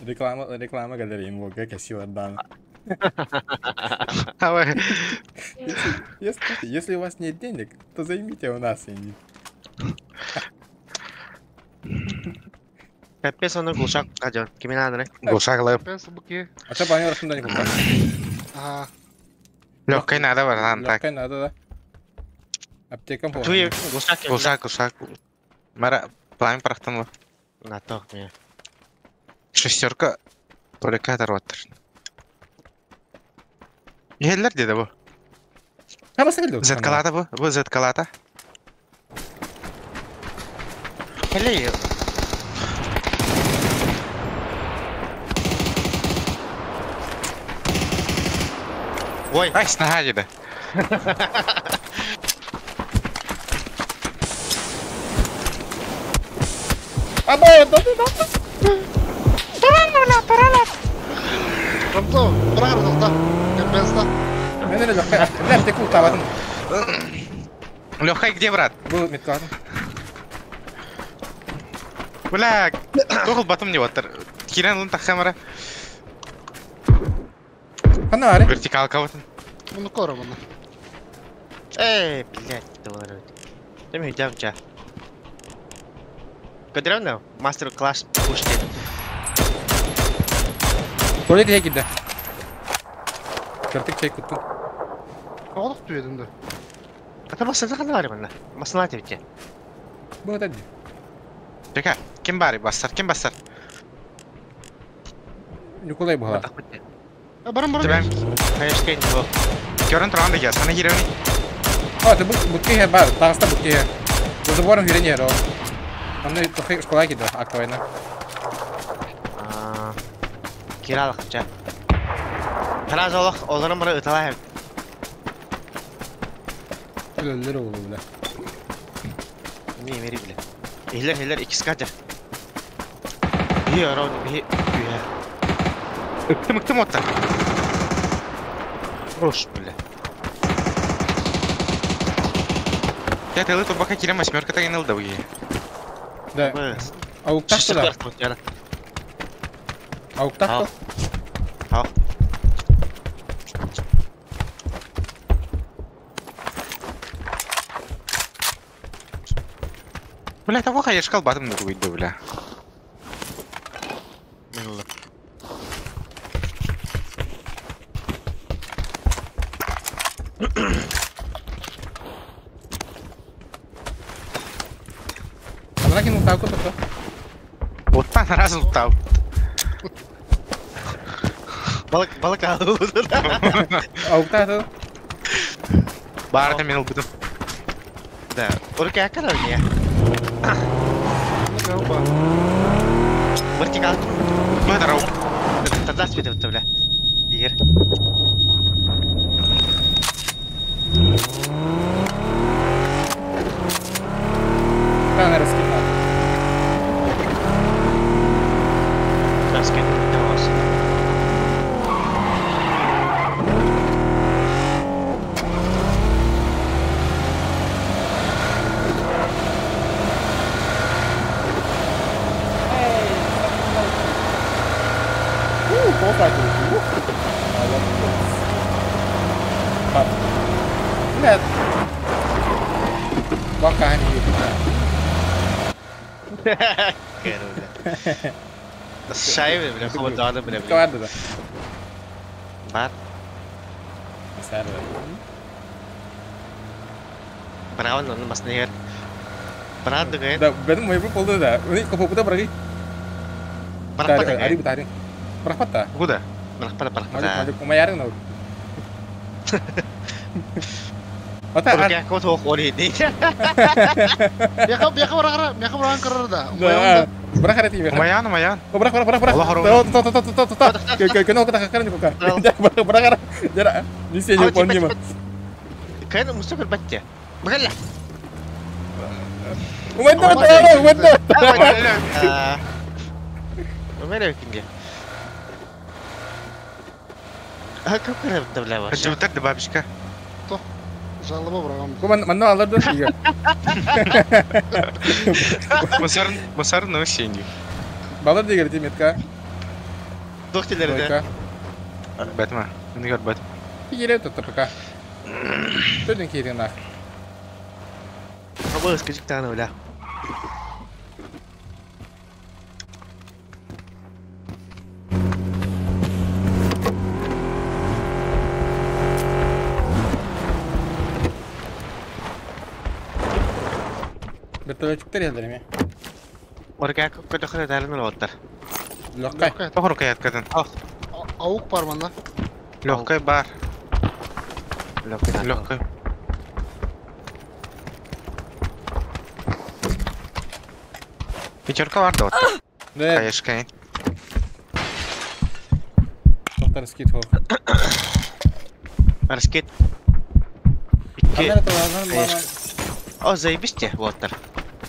Реклама, реклама галереи МВГ красиво отдана. Давай. Если у вас нет денег, то займите у нас деньги. Капец оны глушак каден. Кимин надо? Глушак лып. Пес буки. А что планировал, что не купил? А, Легкой надо, братан, так. Легкой надо, да. Аптекам Туй глушак. Глушак, глушак. Мара, пламя прахтан. На то мне. Шестерка. Только оторваттыр. Еллер деди бу. А баста келди. Зеткалата бу. Бу зеткалата. Келе. Ой, Ай, снага деди. Аба, да, да, да. Рамзо, брагар да. Капец да. Мен эле легкой. Бля, аптеку табатын. Легкой где, брат? Бу меткалатын. Бля, тоғыл батым не оттыр. Кирен лун тахамара. Хана аре. Вертикалка вот. Муну кора муну. Эй, блядь, доллар. Ты мне идем, ча. Көдөрөм мастер класс пушки. Туалет я киде. Картык чай куттун. Оғлық түйедім да. Ата басына қана бар мына. Басына тепте. Бу это. Чека, ким бари басар, ким басар? Николай була. Барам барам. Тебем. Конечно, не было. Көрін тұрғанда я, сана хиревни. О, ты бу бар, таҕыста бу киһи. Бу забором киирэн иһэр ол. Онно тухай школа киирдэ, актовайна. Киралах ча. Сразу олох олорон бары ыталаа. Өлөллөр оҕолу бile. Не мери биле. Ихлер хилер икки катер. Бии орон бии бии. Ыктым ыктым отта. Рош биле. Я тылы турбака кирем восьмерка таген ылда буги. Да. Ауктах да. Ауктах. Ал. Бля, того хаешкал батым на тугуйду, бля. Милла. Она кинул тавку только. Вот там раз лутал. Балык балык алды. Ауктах да. Баарта мен ылбытым. Да. Орка акара не. Вертикал. Быдарау. Тогда светит бля. Игорь. Камера раскидала. Раскидал. Бля. Бака не Шайбы, бля, холодно, бля. Каварда да. Бар. Сэр. Браво, но нас не Брат, да. Да, бен мой полду да. Уни копо браги. Барахпата. Ари бутари. Барахпата. Куда? Барахпата, барахпата. Мажик, умаярын ол. Ата Орка кот ох ори. Бияка бияка барагара, бияка бараган карар да. Да. Барахара ти. Умаян, умаян. Барах, барах, барах. То то то то то то. Кэ кэ кэ кэ кэ барахара. Жара. Не се не помню. Кэн мустакыр батте. Бгала. Умайда, умайда. Умайда кинге. А как это бля вообще? Хочу так бабочка. Жалоба бараган. Бу манна алар да сиге. Мусор, мусор на осенью. Балар дигер ти метка. Доктор да. Бэтма. Не гор бэт. Кире тут пока. Төден кире нах. Абы скажи таны бля. Вертолетчиктер елдер Орка көтөхөр дәрін оттар. Лөккай. Тохор каят катын. Аук бар манда. Легкой бар. Лөккай. Легкой. Пятерка бар да вот. Да. Конечно. Доктор скит хо. Арскет. Камера то О, заебись те, оттар.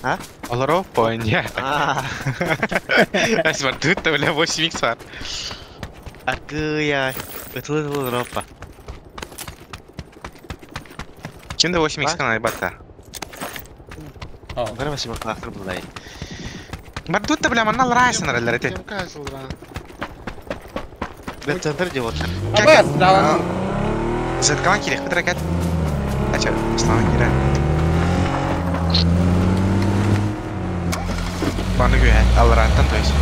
А? Олоро поня. А. Асмар тут бля 8 икс бар. Аргыя. Ытылы ропа. Кимде 8 икс канай батта. Бара басып кластер булай. Бар тут бля манна лрайсын раллар эти. Кем кайсылдыра. Бер центр де оттар. Абас, да. Заткалан керек бит ракет. Ача, слава кире. Баны гүе, алраттан то есть.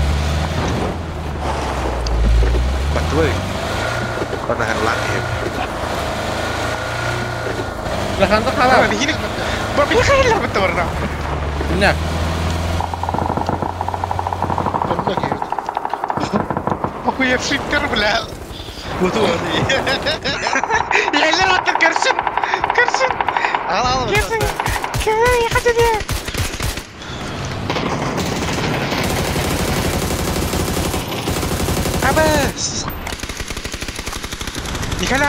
Батлы. Бана харлан хеп. Лаханда хала. Бихини. Ба бихини хайлар бит барна. Не. Охуевший тер, бля. Вот вот. Яллар оттар көрсүн. Көрсүн. Ал ал. Абас! Николя!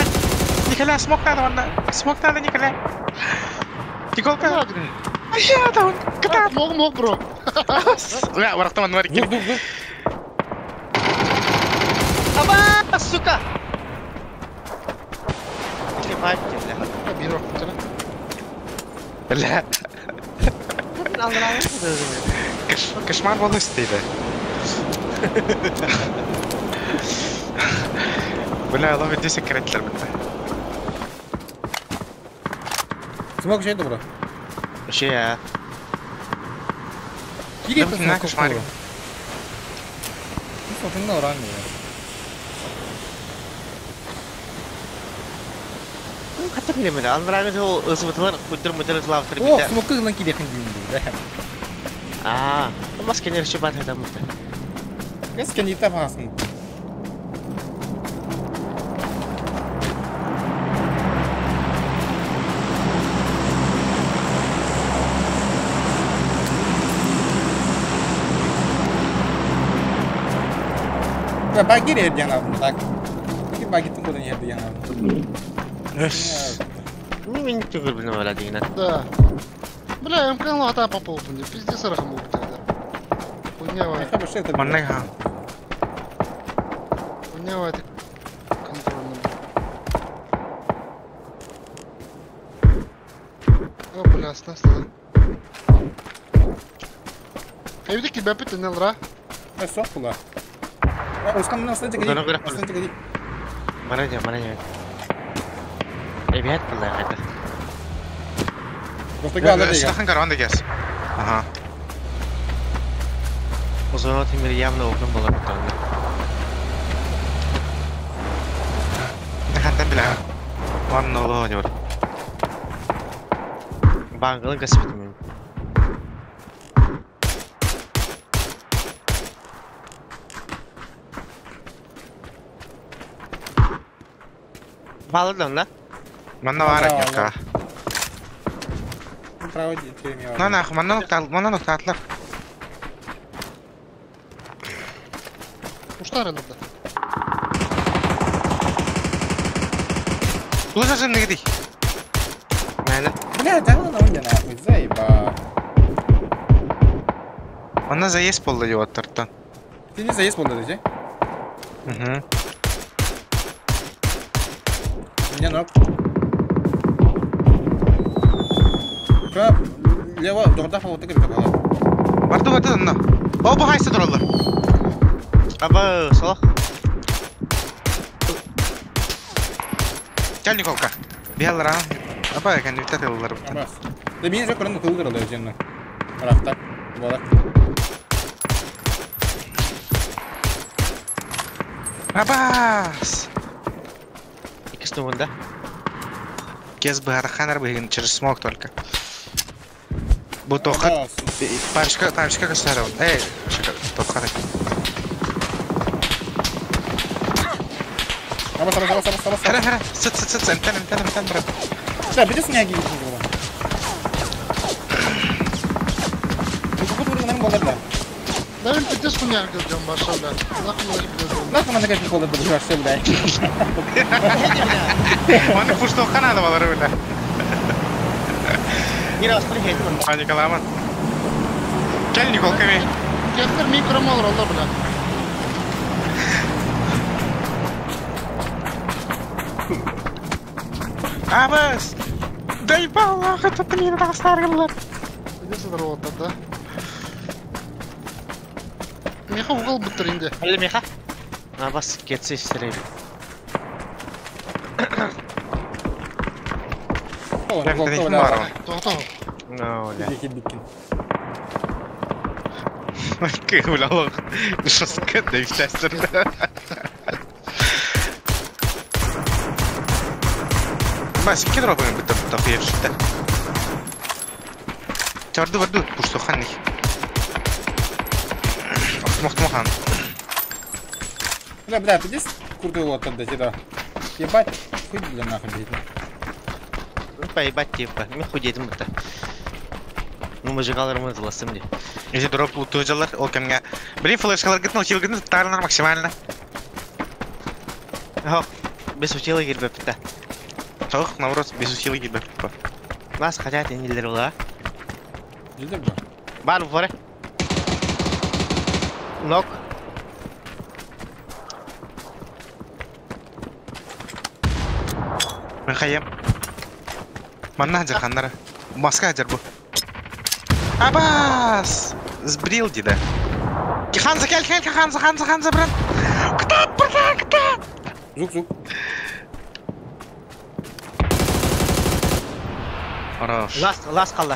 Николя, смок надо, он смок надо, Николя! Николка! Ая, он кытаат! Мог, мог, бро. Бля, барахтаман бар Дух, дух, дух. Аба, сука! Ити бай бля. Бир охтара. Бля. Кошмар болу истейді. Бля, ловит 10 секретлер бітті. Смок жей добро. Вообще я. Кири Да, это на смок кошмаре. Ну, смотри, на ране. Хатта билемин. Анрагы ол ызыбытылар күтер мүтер лавтыр О, бите. смок кызынан кири хин дүйүндү. Аа, маска не реши бар хата мыты. Кес кен итап хасын. Бля, баги ерден алдым, так. Ки багиттин кодун ерден алдым. Ну, мен түгір білмем ала деген. Да. Бля, МК лата попал, пиздец рахам был тогда. Хуйня, Маннай ха. хуйня, это контрольный. О, бля, снастала. Evdeki бәпіт нелра. Э, соқ була. Ускан настойте Удан кади. өгөрөх. Настойте кади. Мара же, мара же. Эбият булла кайта. Просто гала деген. Стахан караван дегес. Ага. Узун темир явно окун болар бутан. Хантан биле. Ван ноло не бар. Бангылын касып мен. Балыдан да? Манна бар екен. Право теме. На нахуй, манна нуктал, манна нуктатлар. Уштар да. Луза негди. Мәне. Бля, да ну на нахуй, заеба. Манна заезд болды деп оттырттан. Ты не заезд болды десе? Угу. Меня ног. Кра, лево, дорда фаута кир такала. Барды барды онна. О, бу хайсы тураллар. Аба, салах. Кел Николка. Биалар а. Апа, кән битә тыллар. Абас. Да мен же көрін кылдыр да өзенні. Рафтак. Болак. Абас. Икisi тугунда. Кез бахарханар быгын через смог только. Бу тоқат Абас. Паршка, паршка кысарым. Эй, шaka, тоқат. Абас, абас, абас, абас, абас. Хара, хара. Сыт, сыт, сыт, антен, антен, антен, брат. Да, бидес не ги ги. Бу бу бу болар да. Да, мен пиздец хуйня кирдем баша, бля. Нахуй мына кирдем. Нахуй мана кайф болар бу вообще, бля. Оны пуш тоққан ады балар бля. Бир астыр хейтим. Паникаламан. Кел Николка мен. Кеттер микро олар алла, бля. Абас. Дай баллах, это блин, тастаргылар. Пиздец здорово да. Миха угол буттыр инде. Алле меха. Абас кетсе истерей. Бар. Тоқта. Ну, ля. Бикин. Кыгылалык. Жестко да Бас, ки дропын бит тахыйыр шитте. Чарды барды пуш тоққан Охтмох хан. Бля, бля, пиздец курды вот да, да. Ебать, хуй бля нахуй блядь. Типа, ебать, типа. Мен худедим бutta. Ну, мужигаларымы тыласым ди. Если дроп лутужилар, ол кемге. Блин, флешкалар гытын, хил гытын тарынар максимально. Хо, без учила кирбеп битта. Тоқ, наоборот, без усилий кирбеп. Нас хотят инилер була. Билдер бу. Бар буфоре. Нок. Мен хайым. Манна хажар ханнара. Маска хажар бу. Абас! Сбрил дида. Ханза кел, кел, Ханза, Ханза, Ханза, брат. Кытат, братан, кытат! Звук, звук. Хорош. Лас, лас қалды.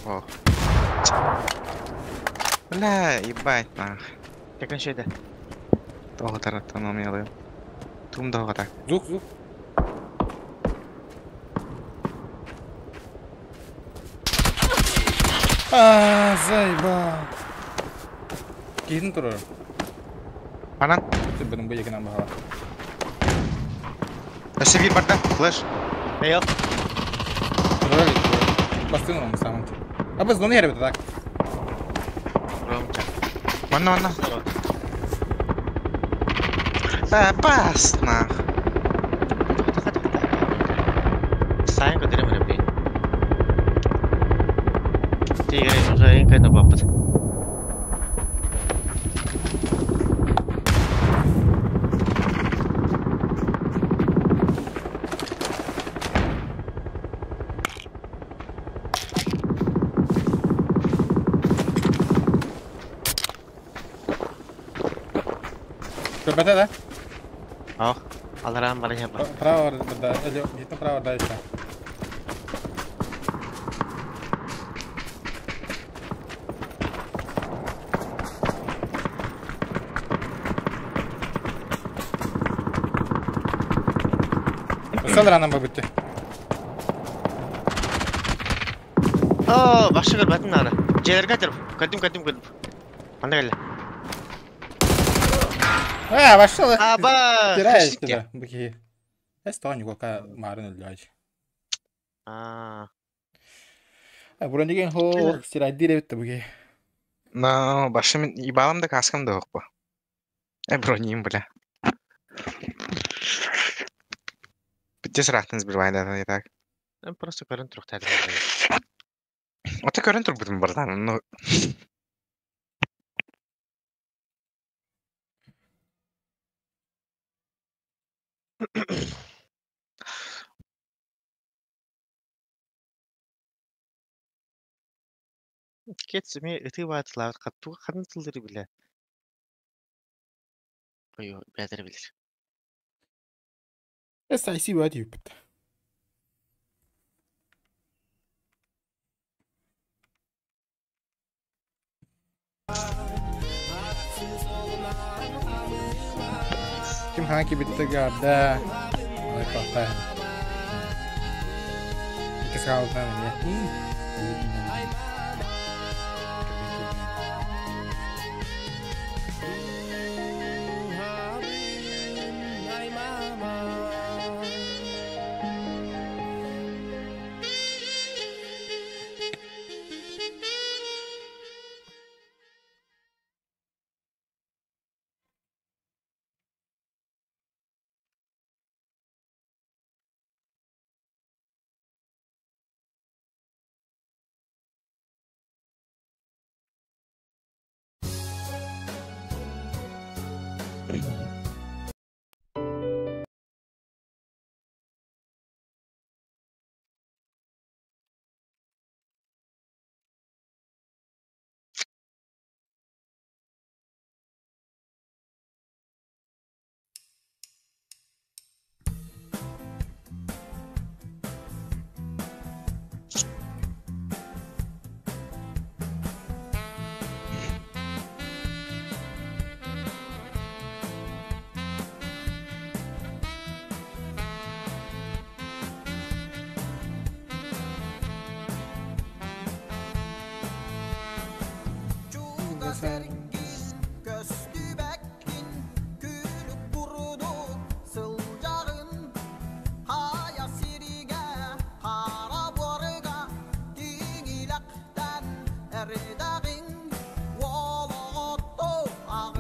О. Бля, ебать, нах. Якын шейді. Тоғы тараттан умелый. Тум доға так. Звук, звук. А, заебал. Киһин турар. Анан, Бының бу екенен баһала. өсі бір барда, флеш. Эйо. Турар. Бастын оны самын. А біз оны ербет так. Ромча. Манна, манна. Да, бас, нах. Сайын көтерем блин. Тигр уже инкайна бапыт. Көбәтә да? Ох, аларам бар яба. Право да, или где-то право дальше. Сал рано бабытты. О, башы көрбәтин ары. Желерге атыр. Көрдүм, көрдүм, көрдүм. Анда келе. А, вошел. Аба. Теряешь тебя, быки. Я стал какая марын өллөж. А, А, бронеген хо, сирайдире битти буги. Но, башым ебалым да каскам да жоқ Э, броним, бля. Бітте сұрақтыңыз бір байда, и так. мен просто көрін тұруқ Ота көрін тұр бүтін братан, ну. Кетсеме ыты баатылар каттуга ханын тылдыры биле. Ой, бәдер билер. SIC бат юпт. Ким хаки битти гарда. Ой, папа. Икки саалтан не.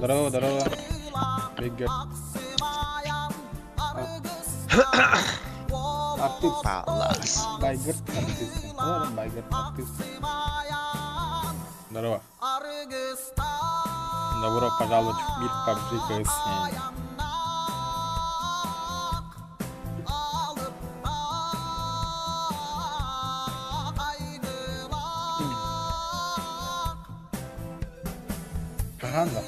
Здорово, здорово. Бигге. Артист. Палас. Байгыр артист. Ладно, байгыр артист. Здорово. Добро пожаловать в мир PUBG CS. Хаһан да?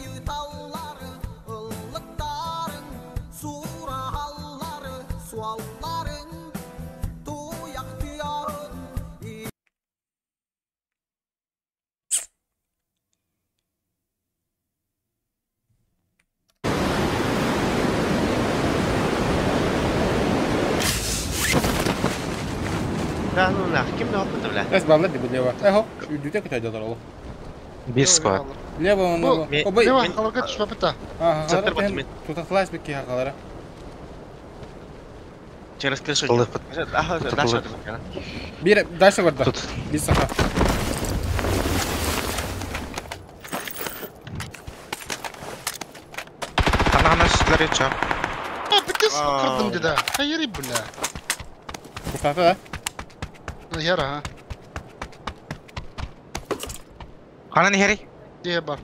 Да ну нах, ким да опыты, бля. Эс балла дибу лево. Эхо, үдүтэ көтөйдө олох. Бир склад. Лево он Обай. Лево, халарга түспэппит Ага, Центр бот Тутатлас бик киһи халара. Через крышу. Толы- Ага, Тут дальше. толы. Бир дальше барда. Тут. Бир саха. Хана-хана сүтлер чо. А, битес кырдым деда. Хайри, бля. Кутата да? Яра, ha. Хана не хери? Дие бар.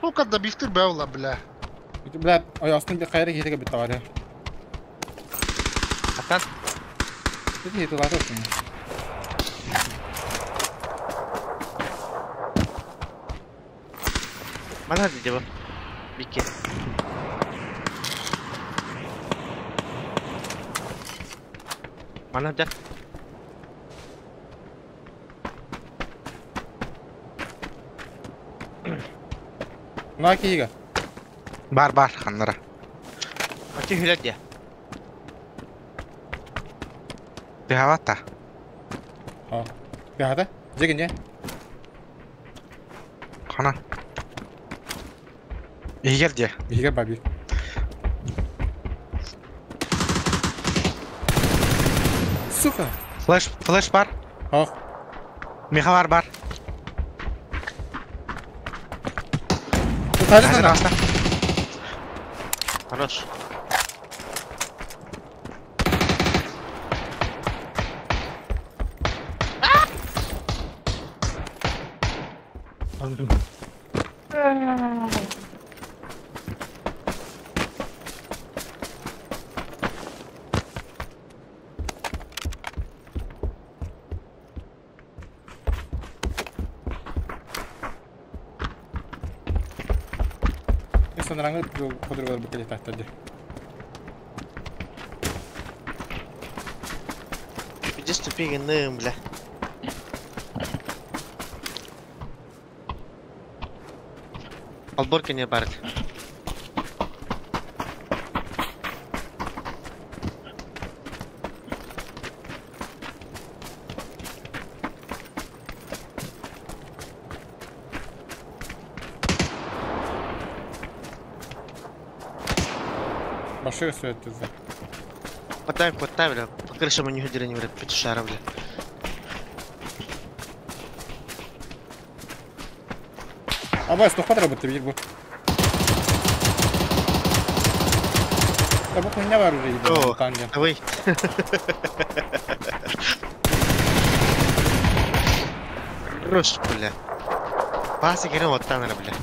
Сука, да бифтер бәула, бля. Бля, ой, астын бир кайра киһитеге бит тавары. Атан. Бит хити латыр. Мана деди бу. Бики. Мана да. На киһиге. Бар бар ханнара. Ачы хүләт я. Бихавата. А. Бихата? Жеген не? Хана. Игер де. Биһиге баби. Сука. Флеш, флеш бар. Ох. Миха бар бар. Тутажы Хазыр на. аста. Хорош. Санраңы подругалар букеле таттады. Иди ступи гыным, бля. Алборка не барит. Башы сөйттүзді. Потай, потай, бля. По крышам они ходили, не бля, петушара, бля. Абай, стохпат работы бир бу. Да бу хуйня бар уже О. ебаный танген. Давай. Хорош, бля. Пасы керен оттан, бля.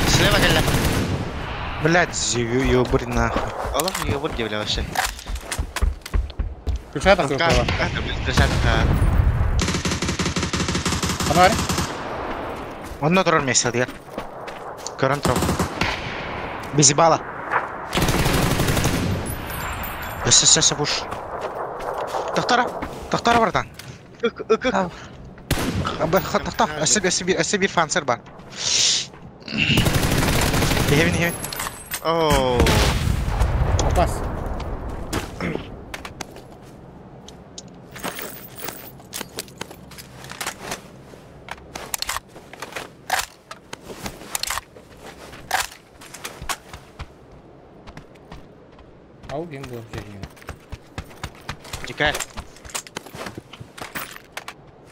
Слева, бля. Блядь, ёбарь нахуй. Аллах не говорит, бля, вообще. Включай так Как, его. как, бля, крышатка. Анар? Онно турар месте дигер. Көрөн турам. Безибала. Өссө өссө буш. Тохтора. Тохтора братан. Ык, ык, ык. Тохто. Өссө өссө бир өссө бир фансер бар. Хевин хевин. Оу. Опас. Ким был вообще? Дикарь.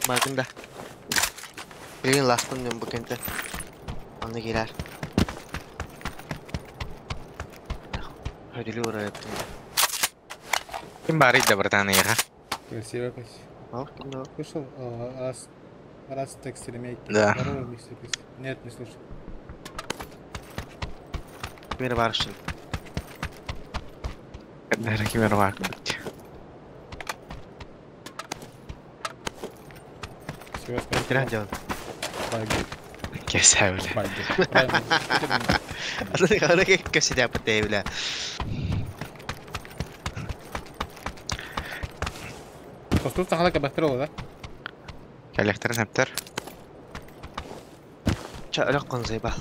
Бардым да. Билигин ласпын мен бу кэнтэ. Онно киирээр. Хөдүлүү урайыттым. Ким баарый да братан эйиэхэ? Красиво, красиво. Ол ким да Слышал? Раз, раз текст ремейк. Да. Здорово, мистер Пис. Нет, не слышал. Ким эрэ баар шын. Кэннэрэ ким эрэ баар курдук. Спасибо, Кирэн спасибо. дьон. Баги. Кэсээбилэ. Баги. Правильно. Аны кэсидээппит бля. Тостур сахала кабахтыр ол, да? Кэлэхтэрин сөптөр. Ча өлөх конзайбал.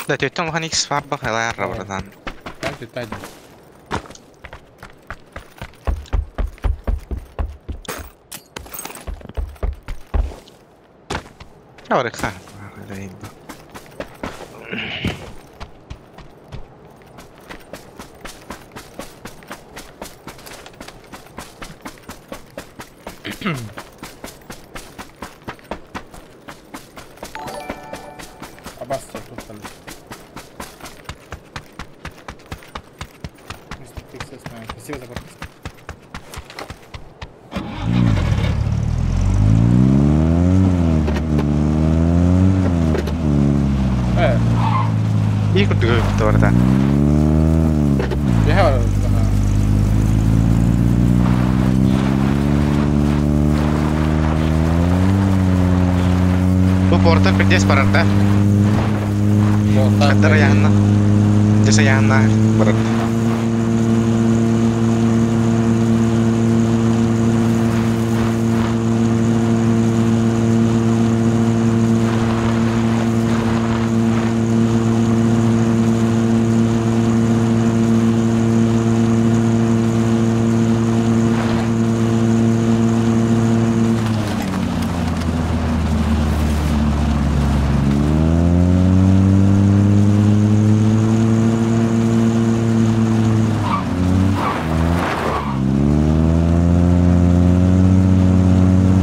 Да төттөн улахан X баар бах элаар братан. Там ты тайден. Барыха. Абас, тут там. Мистер Пиксел, спасибо за подписку. Ии курдук өлбүттэ братан. Я Бу портер пиздец барар да. Хаттара яһанна. Десе яһанна барар.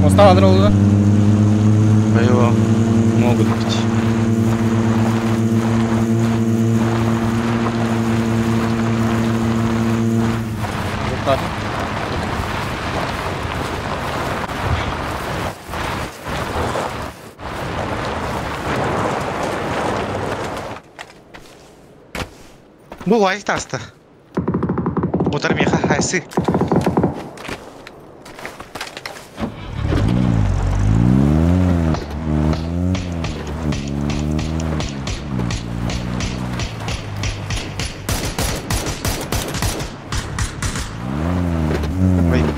Моста адыр oldu. Айва. Могут быть. Бұқтады. Бу лайк таста. Утар меха хайсы.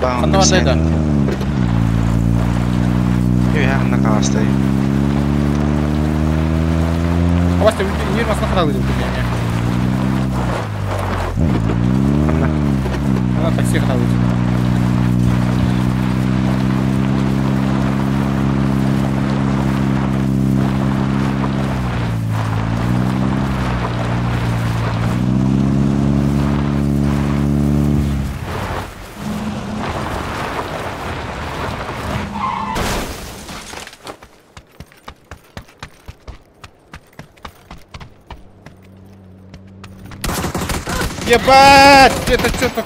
Ханна бардайда. Я ханна каластай. Абас, ты нер басына қаралы деп меня. Ханна. Она такси қаралы. Ебать! Это что-то...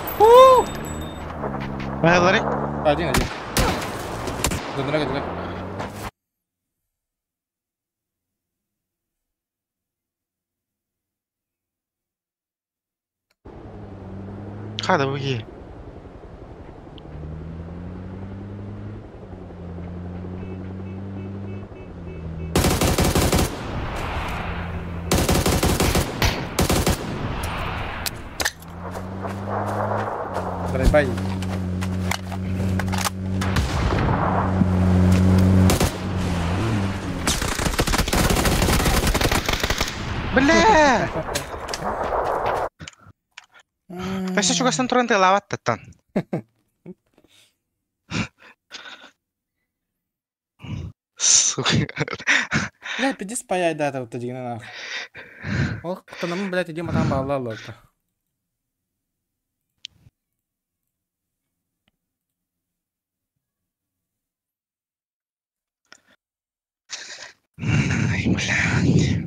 Байлары. Один, один. Дондрага, дондрага. Хада буги. Драйбай. Бля! Өссө чугастан туран тыалаабат таттан. Сука. Бля, пиздец паяй дата вот один нахуй. Ол куттанаммын, блядь, иди матаан баалла алларта. Ай, блядь.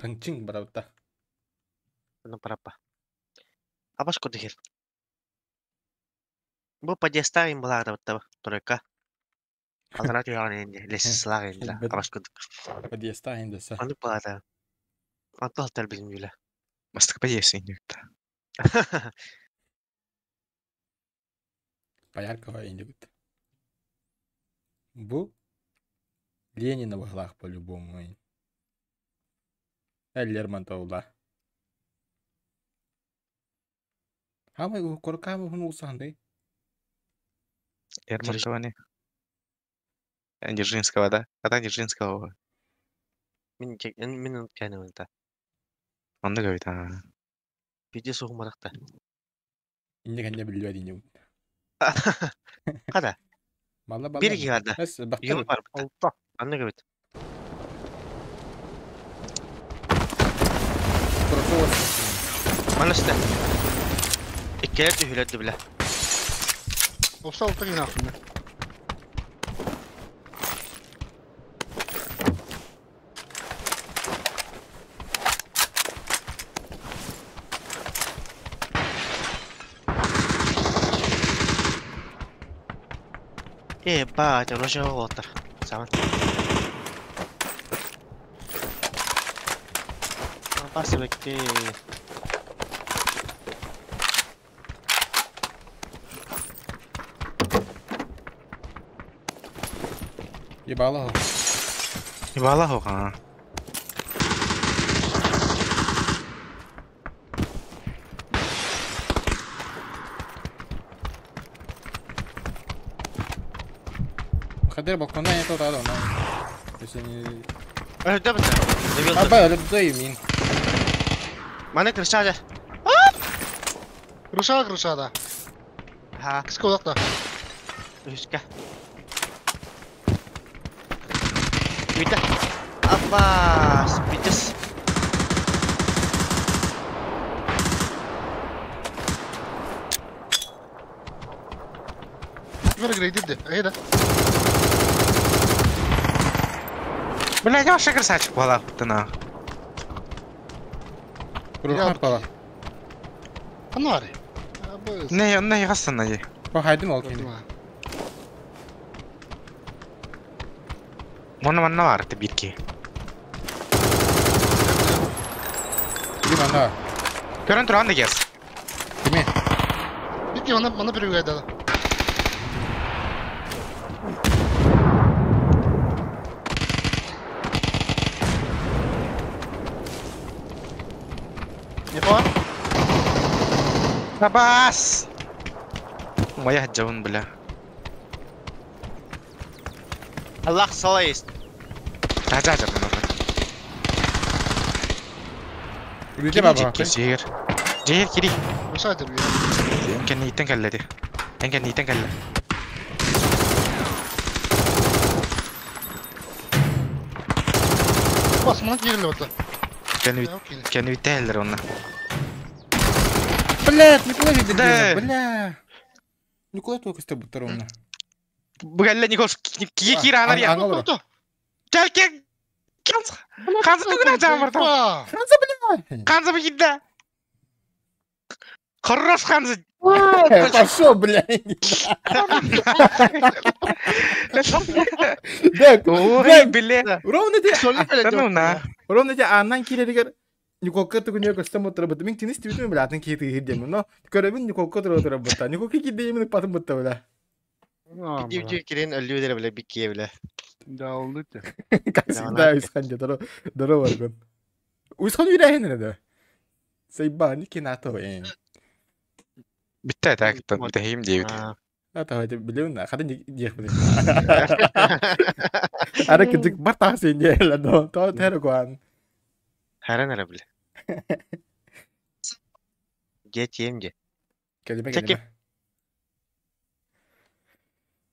Даңчың барабыта. Ну парапа. Абаш кудыхер. Бу подъездтаах им былаатабыттаба тройка. Аллараа түһэҕин инде лестницалаах инде абаш кудук. Подъездтаах инде Оннук былаата. Онтон алтар билим юля. Бастакы подъезд инде. Пояркова инде Бу Ленина быһылаах по-любому. Лермонтовла. Хамай коркамы хун усанды. Лермонтова не. Дзержинского, да? А Дзержинского. Мин мин кәнүнта. Онда говорит, а. Пиде сугумаракта. Инде кәнне билбәд инде. Када? Мала бала. Бир гиада. Эс Йол бактар. бар. Алта. Анны говорит. Прокос. Манна сыта. Иккилэр түһүлэр да бля. Опса алта киһи ахтым. Э, бать, оружие оҕолоттор. Саман. Бас эбэккэ. Ебало. Ебала хоха. Ходи балкона я туда, да, Если не... Öldü mü sen? А, бля, дай мин. Маны крышада. Крышаға крышада. Ха, Кіскі олақта. үскә. Бүтә. Апа, бүтәс. Бері грейдеді. Айда. Бля, я вообще красавчик была, ты на. Курхан пала. Анары. Не, не, гасана е. По хайдым ол кини. Мона манна бар ты бирки. Ким ана? Көрөн туран да кес. Кими? Битки мана мана бір гайда. Не по? Табас. Моя жабын, бля. Аллах сала есть. Таза жабын. Үлүтэ баба. Жер. Жер кири. Крыша деп. Энкен итен келледи. Энкен итен келле. Бас мана кириле отта. Кен үтәлер оны. Блядь, Николай видит, Да. бля. Николай только с тобой ровно. Бүгәллә Никол кие кир анар я. Аңа Кел кел. Канза. Канза түгүнә жамырда. Ханза, бля. Канза бигидә. Хорош Ханза. Пошел, бля. Да, Ой, бля. ровно те, Ну на. ровно те аннан киреригер Николка тугунья көстөн боттара бутта. Мин тинис түбүтүм бля, атын кийти кирдем. Но көрөбүн Николка тура тура бутта. Николка кирдем мен патын бутта бля. Дивдив кирен өлүдер бля бикке бля. Да, oldu те. Как всегда, Уисхан здорово, здорово, Аргон. Уисхан үйрәһен да. Сайба, никинато, э. Битте так, битте дейбит. А давайте билем на, хада не диэх билем. Ара кидик бар таа сен дела до, то тэр гуан. Харан ара бля. GTM же. Келиме Чеки. келиме.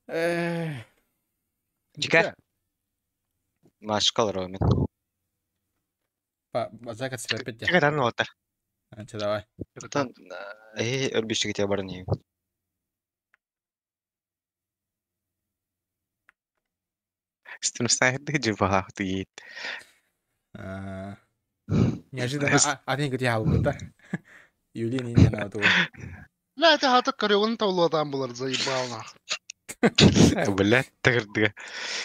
Э. Жигар. Машкал Ромин. Па, базака сепет. Чыга дан отар. Анча давай. Тан э өрбүшүгө те барын ийин. Стимсайды жибала тиит. А. Неожиданно а не где да. Юлия не не надо. Ла это хата көрөгөн таулуатан булар заебал нах. Бля, тыгырдыга.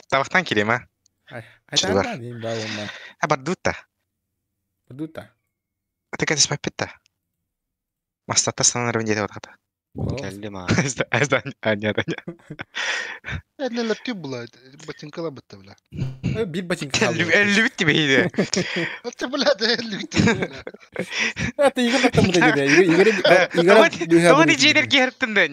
Табактан кирем, а? Ай, Чудо. да, не ба он. А бардута. Бардута. Ты кадес папита. Мастата санар венде отата. Келдим а. Азда аня аня. Эднелер тип була, ботинкала битте бля. Бир ботинка. Эллүбүт тебе. Ты бля, да эллүбүт. А ты Игорь там буде Игорь Игорь Тони жедер керттин да.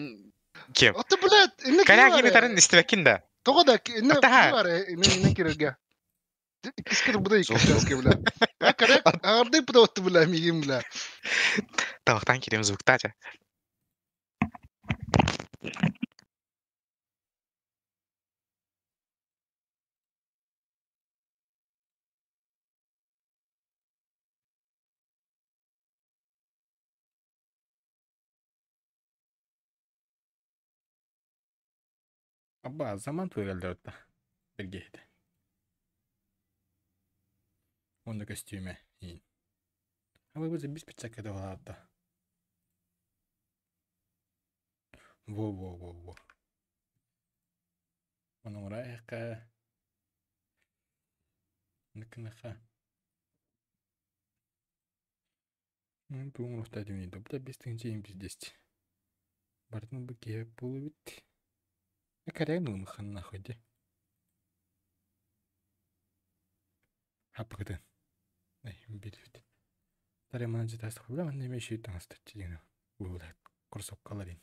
Кем? Ты бля, эмне Каля кини тарын истебекин да. Того да, эмне Ата. бар, эмне эмне кирерге. Кискер буда икки бля. А карак, арды буда отты бля, мигим бля. Табактан кирем звуктача. Abba zaman туйгалларта бергеһите. Онно көстүүмэ иин. Аба бу бис пичакка да балаатта. Во во во во. Онура эка ныкныха. Туң рухта димни добда бес тыгынча им биздесть. Бартын бу кие болу бит. Карян ну нахуй де. Хаппыгытын. Бит. Таре мана житас хула ман неме ши таңастачы деген. Бу кроссовкалар.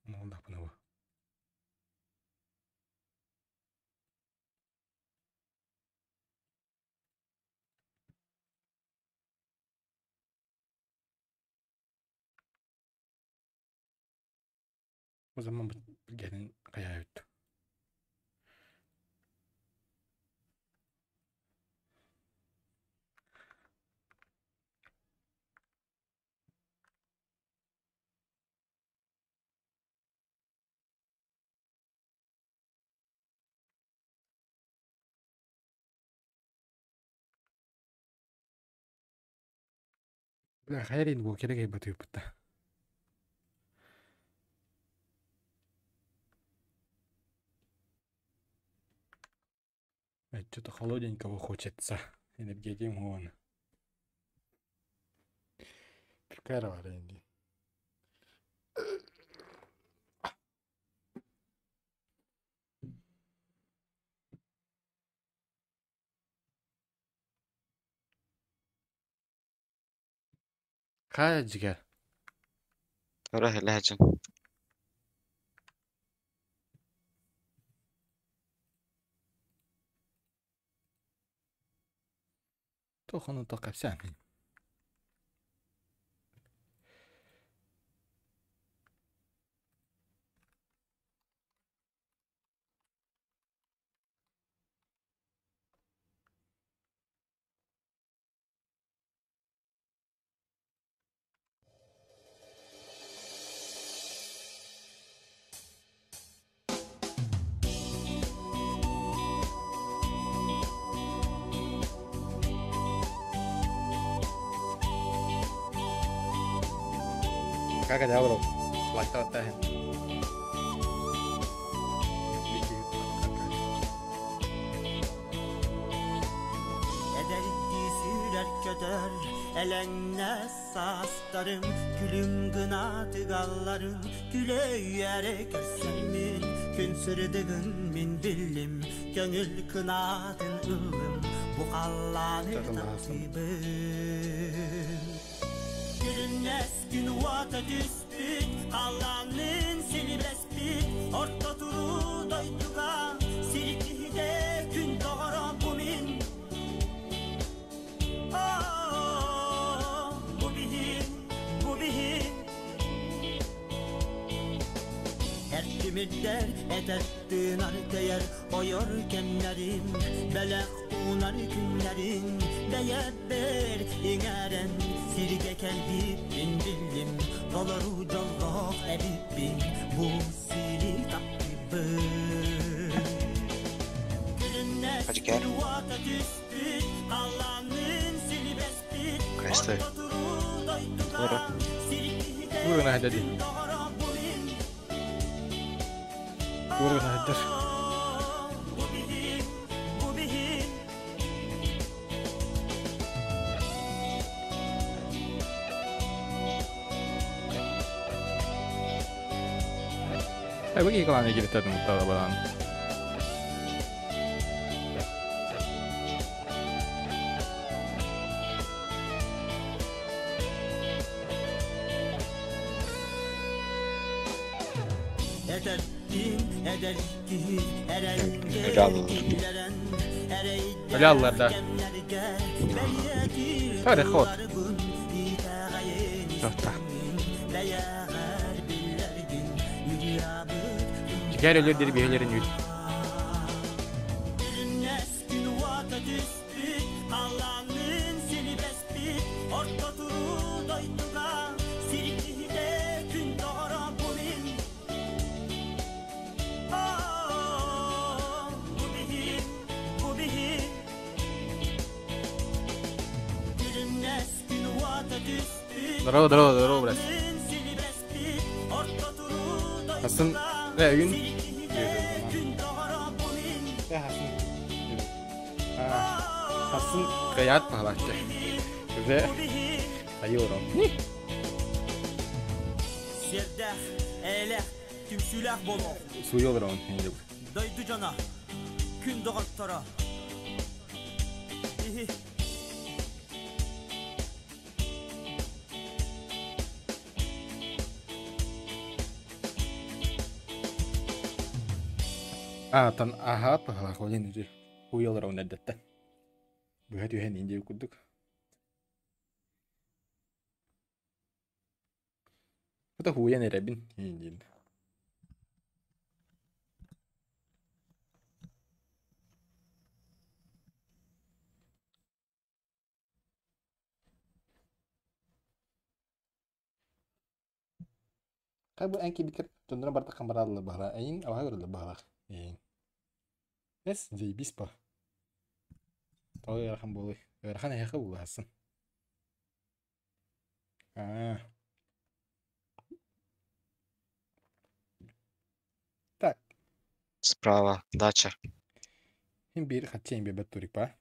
Молда пына. O zaman gelin kaya. Бля, хайрин бу керек батып бутта. Что-то холодненького хочется. Энергетим вон. Пикара бар енді. Қая жігер? Ora ләжін. Тохону тоқапсан. Как это bro? Лайктар Эдерди сүрер көтөр, эленне састарым, Күлүм гына тыгалларым, күлөйәре көрсөммүн, Күн сүрдүгүн мин билим, көңүл кынатын ылым, Бу қалланы таптыбын. Күлүннес күн уата түспүт, қалланын силибеспит, Орто туру дойдуга, сиркихиде күн доҕоро бу мин. Bu bihi, bu bihi. Her kimiller etettin arteyer Oyor kemlerim, Belek unar günlerin Beyebber ingeren Sirge kelbim bildim Dolaru dolloq ebibin Bu siri taktibin Gülünnes Hacı gel. gün түспүт, Қалланын силибеспит, Кресте. Орто туру дойдуга, Ора. Сиркихиде Бугун айдади. күн доҕоро бу мин. Бугун айдар. Bu bihi, bu bihi. Ay bu каланы кириттердим муттала балан. Этердин, эдерки, эренге, Öyle alırlar. killeren, ereyde Öyle alırlar da. kemlerge, beyeti Tarih hot. tıllarбын, итәгәйен Тоқта. истин, бәйәгәр билләргин, үрябыт Жигер өлөр дери бейелерин үт. Күлүннес күн уата түспүт, Қалланын силибеспит, Орто туру дойдуга, Сиркихиде күн доҕоро бу мин. Здорово, здорово, здорово, брат. Хасын, э, үйін. Э, хасын. Хасын каят пахалаччы. Уже айы ором. Сердэх, элэх, түмсүүлээх болоо. Суйа олорон. Дойду дьоно, күн доҕотторо. Иһи. А, тан аха пахалах олен уже. Хуй олорон эддетте. Быһа түһэн инди курдук. Это хуян эрэбин индин. Кай бу энки бикер тундура барта камбаралла бахла. Эйин авага көрөлө бахла. Эйин. Эс заебись па. Той ыарахан буолуй. Ыарахан эһиэхэ булаһасын. А. Так. Справа, дача. Хин биир хачча бэбэт турик па.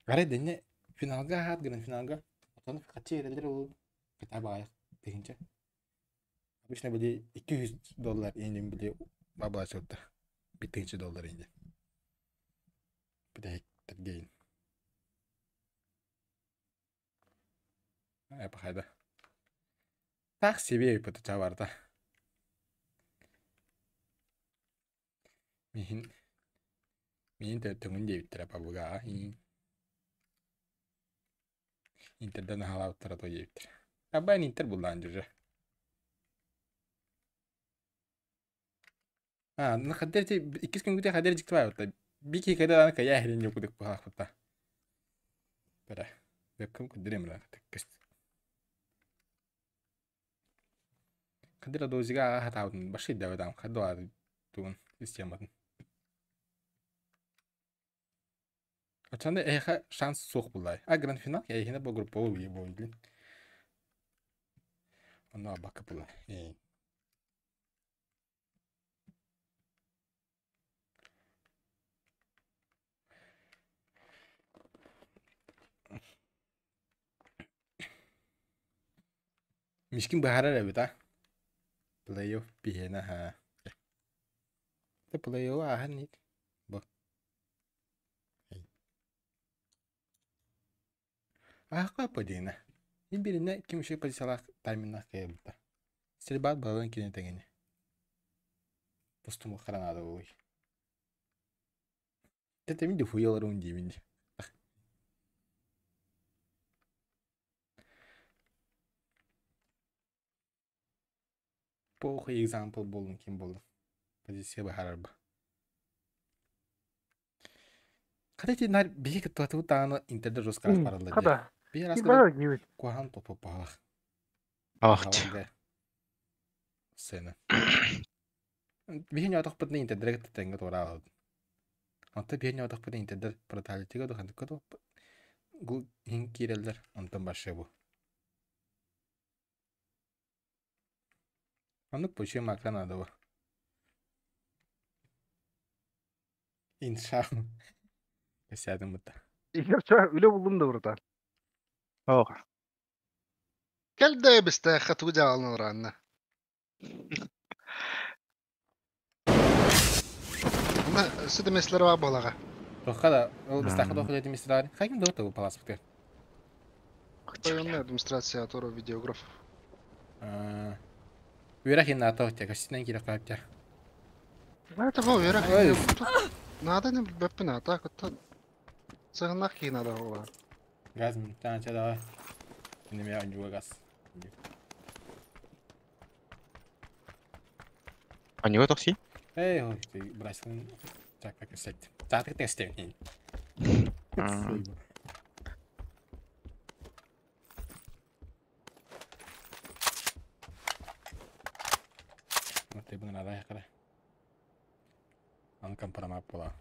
Арай дэнне финалга хаат гынан финалга. Отон хачча эрэллэр ол кыта баайах тыһынча. Обычно были 200 доллар инин били бабалачылта. 1000 доллар инди. Бүтэһиктэргейин. Эпахайда. Так себе ыпыты барда. Миһин миин төҥүн диэбиттэрэ пабыга. Интерден халаабыттара то диэбиттэр. Абайн Интер буллаан жүрэ. А, ну хадер ти иккис күнгүтэ хадер жикти баабытта. Бики кайда аны кая херин жокудук баахпытта. Бара. Вебкам күддерем ра. Теккес. Хадер дозига хатаабытын башый дабадам хадуа тугун систематын. Ачанда эха шанс суох буллай. А гранд финал эйхине бу групповой буоллун. Онно бакка була. Мишкин быһаарар эбит а. Плей-офф биһиэнэ ха. Те плей-офф ааһан ник. Бу. Аахха подиына. Ин биринэ ким үчүгэй позициялаах тайминнаах кыайбыта. Стрельбаат балалан кинини тэҥини. Пустум хараҥаада буолуй. Тэтэмин де хуяларым диибин ди. Похуй example буоллун ким буоллун. Позиция быһаарарба. Хата ити нар биһи кыттыбатыбыт даҕаны интерде жестко бараллар дии. Хата. Биһи Ким араскыда бар диэбит. куһаҕан топпоппаһалах. Ах, Сцена. Биһи ньоотохпутуна интердere кытта тэҥҥэ туораабыт. Онто биһи ньоотохпутуна интердер проталитига духантыкка иһин киирэллэр, онтон барша бу. Оннук почему макра надо бу. Иншалла. Кэсээтим бутта. Игорь ча үлэ буллум да братан. Ох. Кэл да бистээххэ тугу дьаалын ураанна. Ана өссө да меслер бар буолаҕа. Тохха да, ол бистаха да охуя демистер Хайкин да бу паласпытыгар. Тойонна администрация торо видеограф. Үөрэх хин наата отя, кастинен кире каптя. Это бу үөрэх. Ой. Надо не билбэппин ата кытта сыгыннах киһи надо буолла. Газ таанча давай. Неме анжуга газ. Они вот такси? Эй, ой, ты бросил. Так, как сеть. Так, ты тестим. Вот ты бы надо ехать. Аны компромат була.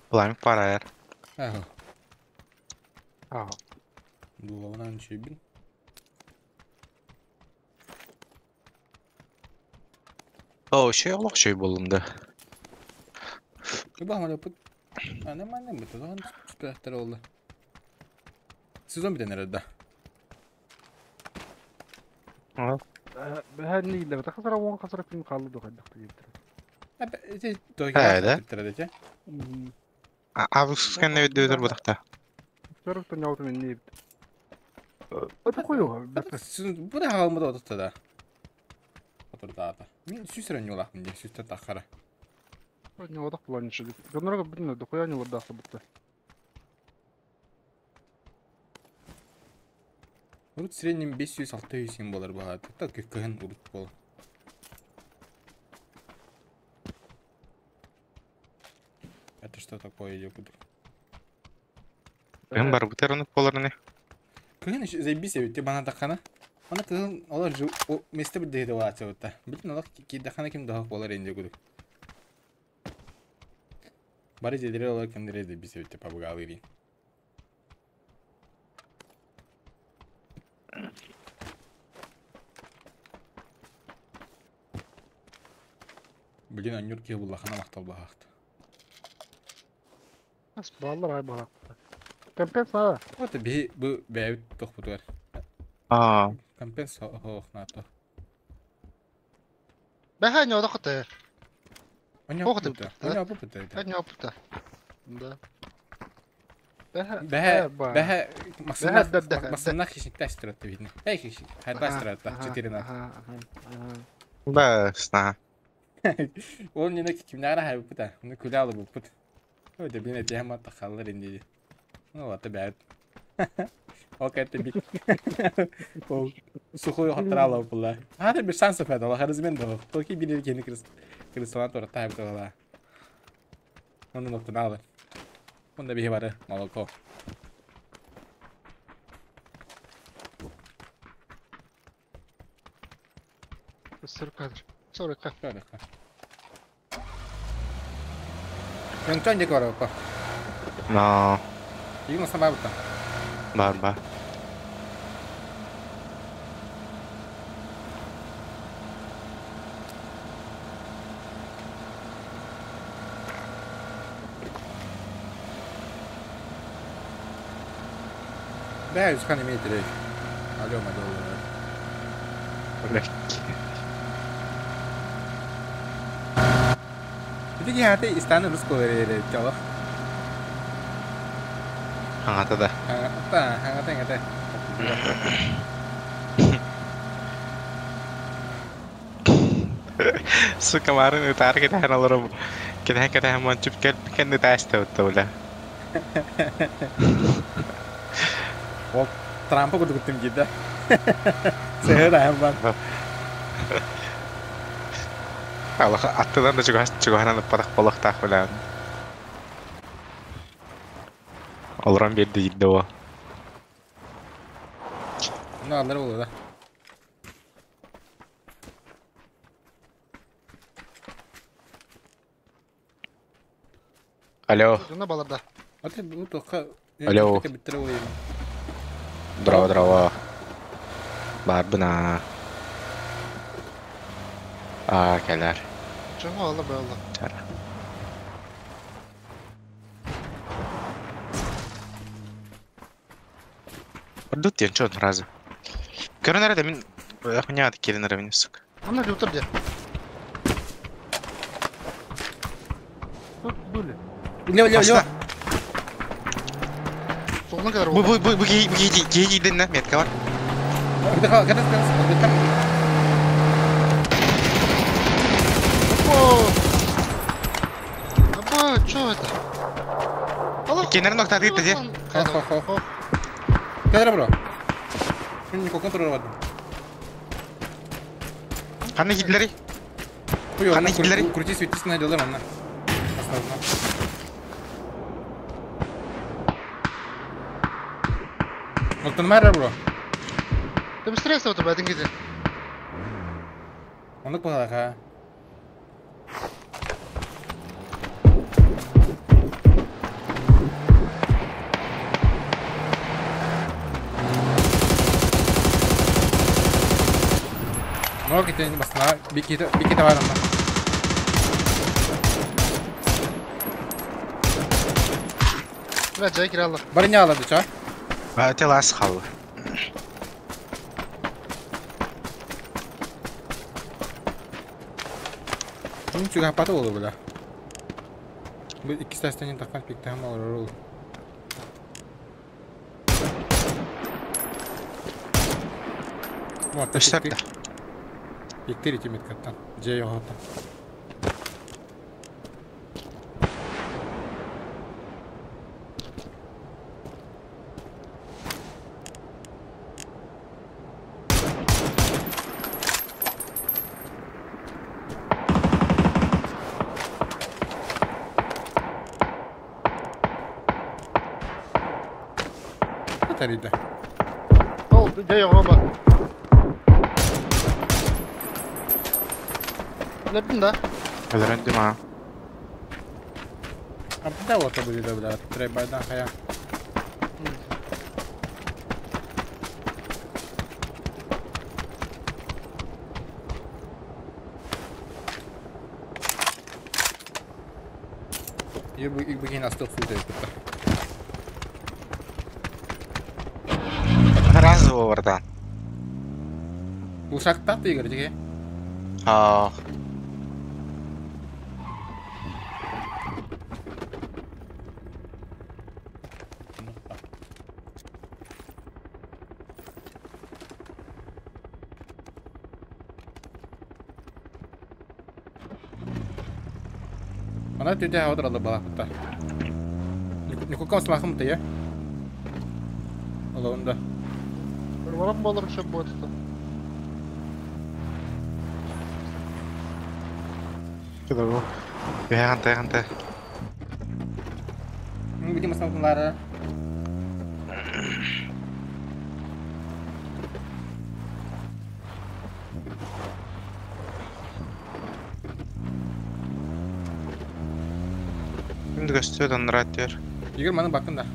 Пламя пара эр. Ага. Ага. Дулавынан чөйбүн. О, еще олох чөй боллум да. Кыба хамалапыт. А, нормально бит. Оған түспәхтер олды. Сезон битен эрэ да. Бэһэ не хасара уон хасара күн хаалла дуо хайдах диэбиттэрэ. Ити Ээ, да? тойга да? Август кэннэ өйдөтөр бутахта. Сорок ньоутун инни эбит. Это хуй Бу да хаалмыда отутта да. Отурдаата. Мин сүүс эрэ ньулаахпын дии, сүүстэн таххара. Ньоодох булан иши. Дьоннорго бүтүн дохуя ньулардаахта бутта. Урут в среднем 500-600 син болар баҕа. Так кыһын урут бол. Это что такое идет? Кыһын барбытар онук боларыны. Кыһын еще заебись эбит бана таххана. Аны кыһын олар жу месте бир деһи ваача бутта. Билин олар кидахана ким дахак болар энде кудук. Бары жедере олар кемдере заебись эбит пабыгалыри. Блин, анюр ке буллахана мактал бахакты. Ас баллар ай балак. Компенсация. Вот би бу бэбит тохпутугар. Аа. Компенс хоохнаато. Бэһэ ньоодох те. Оня Ох ты, пута. да? Оня пута. Бэһэ ньоопута. Да. Бэһэ Бэһэ ба. бэһэ Бэһэ да да. максимна хищник тастырат видно. Эй хищник. Хайда 4 на. Ага, ага, ага. Бас, на. Ол не кимнара хай пута. Ну кулялы бу пут. Ой, да блин, это я тахаллар инди. Ну ладно, бэт. Окей, ты бит. Ол сухой хатырала була. Хады бир шанс фәд, Аллах размен да. Токи бир кени крис. Кристалан тора тайп кала. Оны ноктан алды. Онда бихи бары, молоко. Сыр кадр. Сорок. Көрөккө. Меңчон жеке барып. Но. Игин осан бабыта. Бар, бар. Бә, үскан эме терек. Алло, мадол. Блядь. Ити хаты истаны рус колере чалах. Аңата да. Та, аңата аңата. Сука, марын ытаар кэтэхэн олором. Кэтэхэн кэтэхэн мончуп кэл кэнни тааста бутта Ол Трампа курдук киирдэ. Сыһыр аһым бар. Аллах аттыдан да чугас чугаһынан ыппатах болохтаах билээн. Олорон биэрди диирдэ о. Ну, аллар болу да. Алло. Жана баларда. Аты бу тоққа Алло. Биттер олайым. Здорово, здорово. Бар бына. Аа, кэлэр. Жана алла балла. Чара. Ордут диэн чон разы. Көрөн эрэ да мин хуйня киирэн эрэ мин сука. Ана жутыр де. Тут были. Лево, лево, лево. Соңына кадar Бу бу бу бу ки ки ки ки ден метка бар. Когда когда когда Опа! Аба, чё это? Алло. Кенерин ноктаты де. Хо хо хо. Кэлэр бро. Мин никакой турар Ханна киирдилэрий? Хуй, Ханна киирдилэрий? Крути светись найдалар онно. Осторожно. Оттон бро. Ты быстрее сразу бәдин киде. Оннук баҕалаха. Но китен басна биките биките бар онно. Бля, жай кире алар. Бары не алады ча? Бәте лас қалды. Мин чугаппата болу бля. Бу икки стастан таххан пиктаһым олорор ол. Вот, Үстәрді. Пиктир ити меткаттан. Же йоҕоттан. Тарыйда. Ол, жай оға ба. Лептин да. Өлөрөндүм а. Абда вот будет бля, требайдан хая. Ik begin als stil voeten. Раз болардан. Ушакта тигр жеге. Аа. Ана төтө хаудыралы балакта. Никукам смахым тыя. Олоунда. Барам болар шөп будет. Кыдыр бу. Бэҕэн тайҕан. Где масамлары? Şimdi gösteriyor da diyor. Игорь маны бакын да.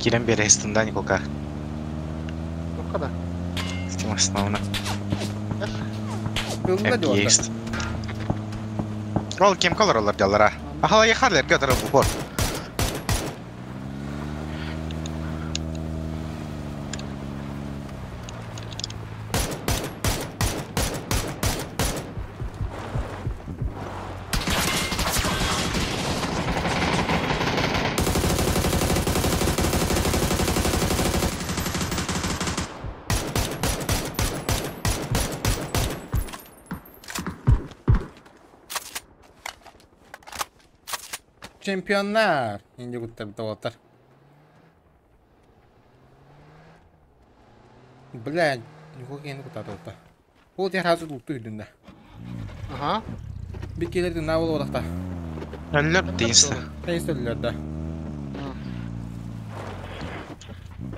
Кирен берестында Николка. Тоққа да. Стимасына. Кылында дип Есть. Ол кем колор олар жаллара. Ахала яхарлер götür bu bor. Чемпионlar. Инди гуттар битаваттар. Бля, никакой не гуттар отта. Ол тер хазыр лутту үйдүндө. Ага. Бикелерди на болуп атакта. Өллөр дейсті. Тейстөллөр да.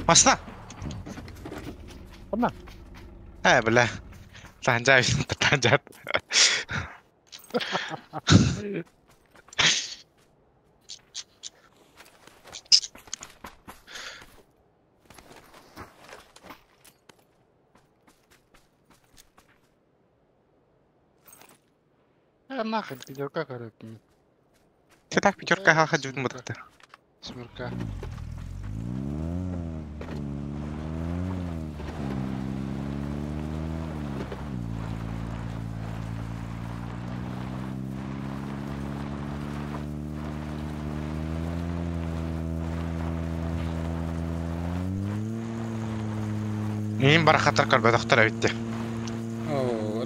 Басна. Онна. Ә, бля. Танжа, танжа. Э, нахрен, пятерка короче. Ты так пятерка хаха жудun бодогтой. Смерка. Нин бар хатар көрбө доктор битти.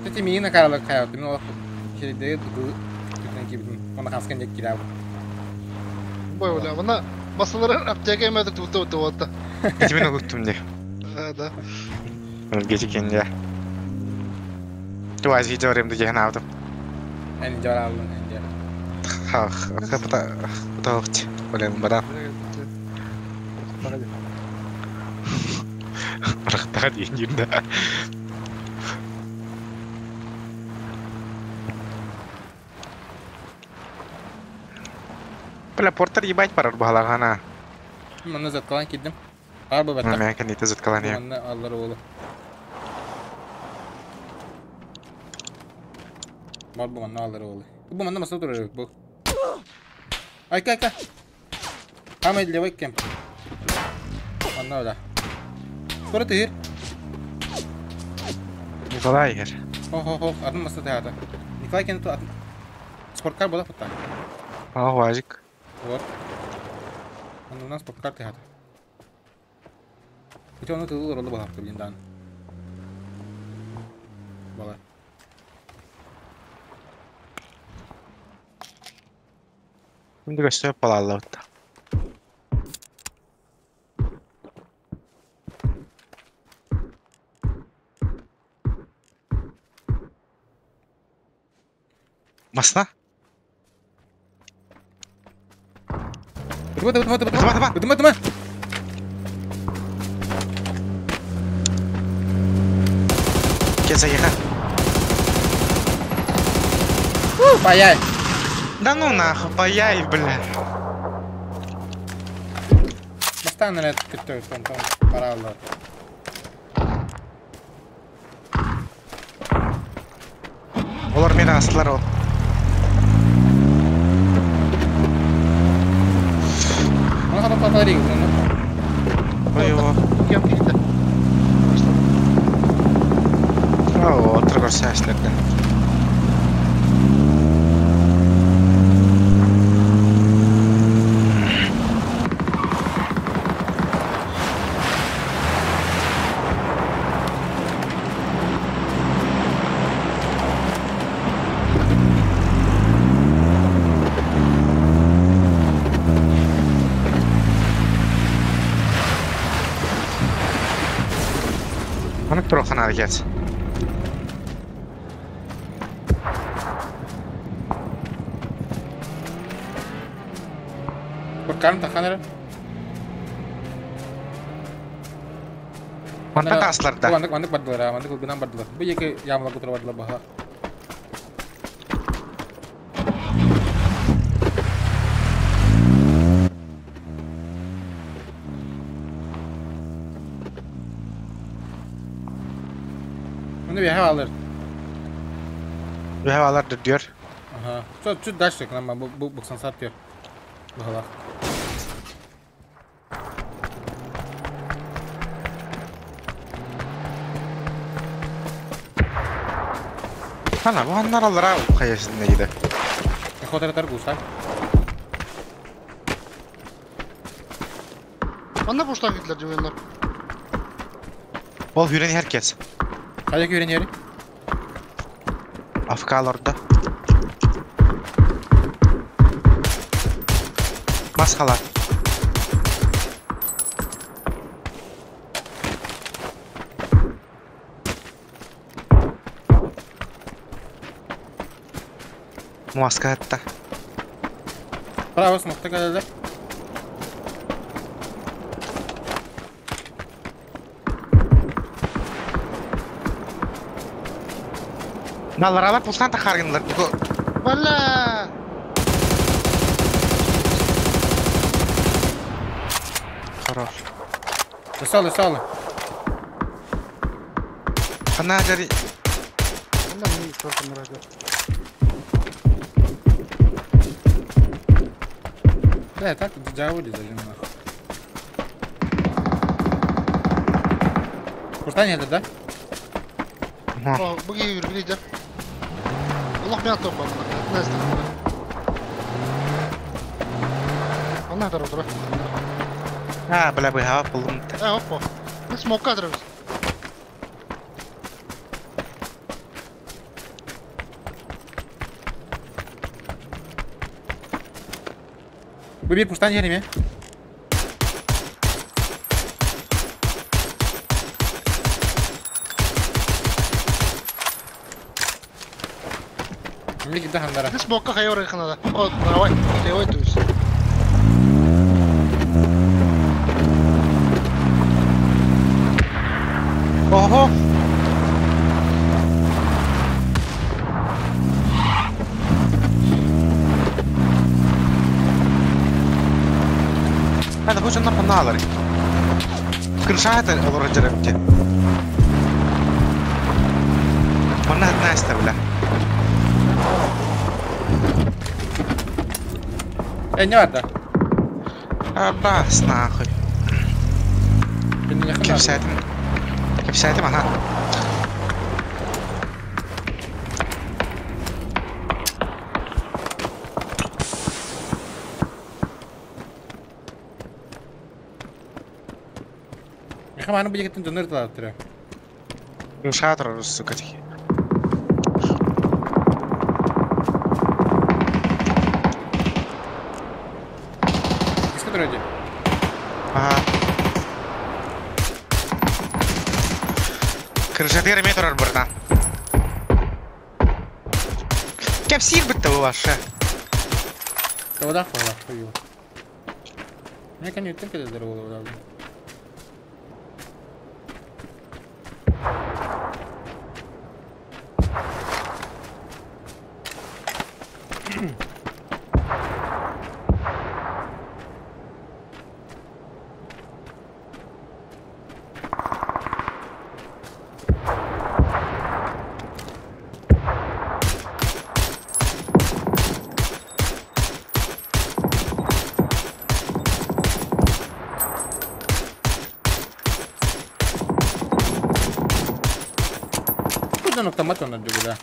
Эти миигин акааралар хайаабыт. Мин олох сирдэри тутуу түтэн киирбитим. Уонна хаска диэки киирээбит. Бой бля, вона масалары аптека эмэдик туту туту Ити мен угуттум де. Да. Өлгечи кенде. Туаз видео ремді деген алдым. Эн жар алдың, эн жар. Ха, ха, пыта, Блин, бара. Рахтаға дейін деймін да. Бля, портер ебать барар баһалаҕана. Манна заткалан киирдим. Аар бу баттах. Мэ кэннитэ заткалан я. Манна аллар уолу. Бар бу манна аллар уолу. Бу манна маса турар эбит бу. Айка айка. Самый левый кемп. Манна ола. Скоро тыыр. Николай эр. Хо хо хо, атын маса тыһаата. Николай кеннету атын. Спорткар буола футта. Ах, Вазик. Вот. Оннунан спорткар тыһаата. Ити ону тылы олоролло баһаахта блин даан. Бала. Şimdi gösterip балалабыт. Масна? Бытыма, бытыма, бытыма, Бытыма, бытыма, бытыма. Кел заеха. Паяй. Да ну нахуй, паяй, бля. Бастаан эрэ көттө онтон барааллар. Олар мені астылар ол. Оны хата татар егит оны. Ой, о. Кем киирдэ. О, отыр көрсө әслерден. Аны турухан аргет. Спорткарын тахан эрэ. Онтон таслар да. Маннык маннык бардылар, маннык ылгынан бардылар. Бу екі ямалар кутура бардылар баха. Bunu bir hava alır. Bir havalar diyor. Ага. Чуть чуть дальше к нам бу бу буксан сат diyor. Бахалар. Ана, бу аннар алар каясында гиде. Хотер гуса. Манна буштан киирдилэр дьуйуннар. Ол хүрен herkes. Қайда үйренері? Афкаларда. Маскалар. Маска атта. Право смокта кадада. Наларалар пустан тахаргынлар. Бля! Хорош. Салы, салы. Хана жари. Манна мне только нравится. Бля, так дежаву зажим нахуй. Куртан это, да? О, бу киирбит идэр. Олох мен топ манна. Настя. Манна тара тура. А, бля, бы хава пулум. Э, опа. Мы смока драбыз. Бу биир пуштан иһэр эмиэ. Эмиэ кирдэ хандара. This бокка хайа барыаххына да. О, правай, левой то есть. Ого! Hadi bu canına panna alır. Kırşahat olur acaba ki. Manna hatna istabila. Э, не бар да? Абас нахуй. Кэпсээтим. Кэпсээтим ана. Миха маны бу дьоннор талаптыра. Шатр, сука, тихи. Иске дороги. Ага. Крышатыр метр барда. Кэпсир битте бу ваша. Тода хола хою. Мне конечно только здорово. Куда автомат он да?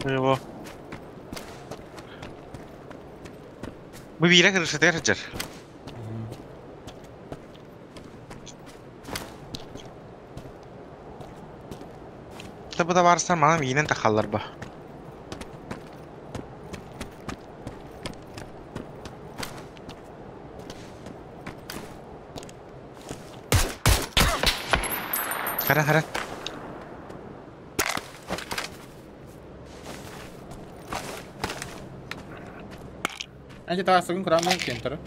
Его. Бу биирэ кырышатыгар сылдьар. Бу да барыстар манан миинэн тахаллар ба. Хара хара. Анча таҕассыгын кураан кентары.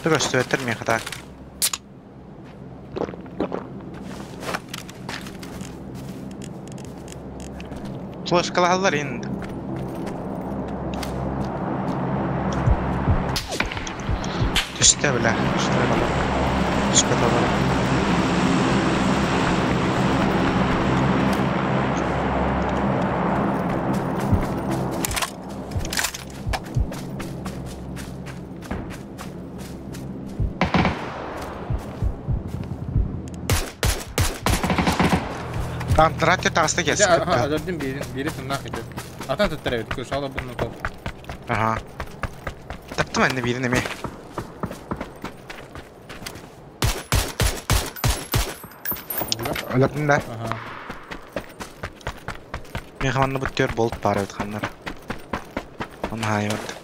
Көстүбэттэр миэхэ так. Флешкалаһаллар ин. Түстэ бля. Түстэ бля. Түспэт олорор. Антратте таҕыста кэлсэ. Өлөрдүм биирин, биири тыннаах ити. Атын туттар эбит, кыршала бунну тол. Ага. Таптым анне биирин эми. Өлөрдүм да. Ага. Мен хаманна бу төр болт бар эбит ханнар. Оны хайбат.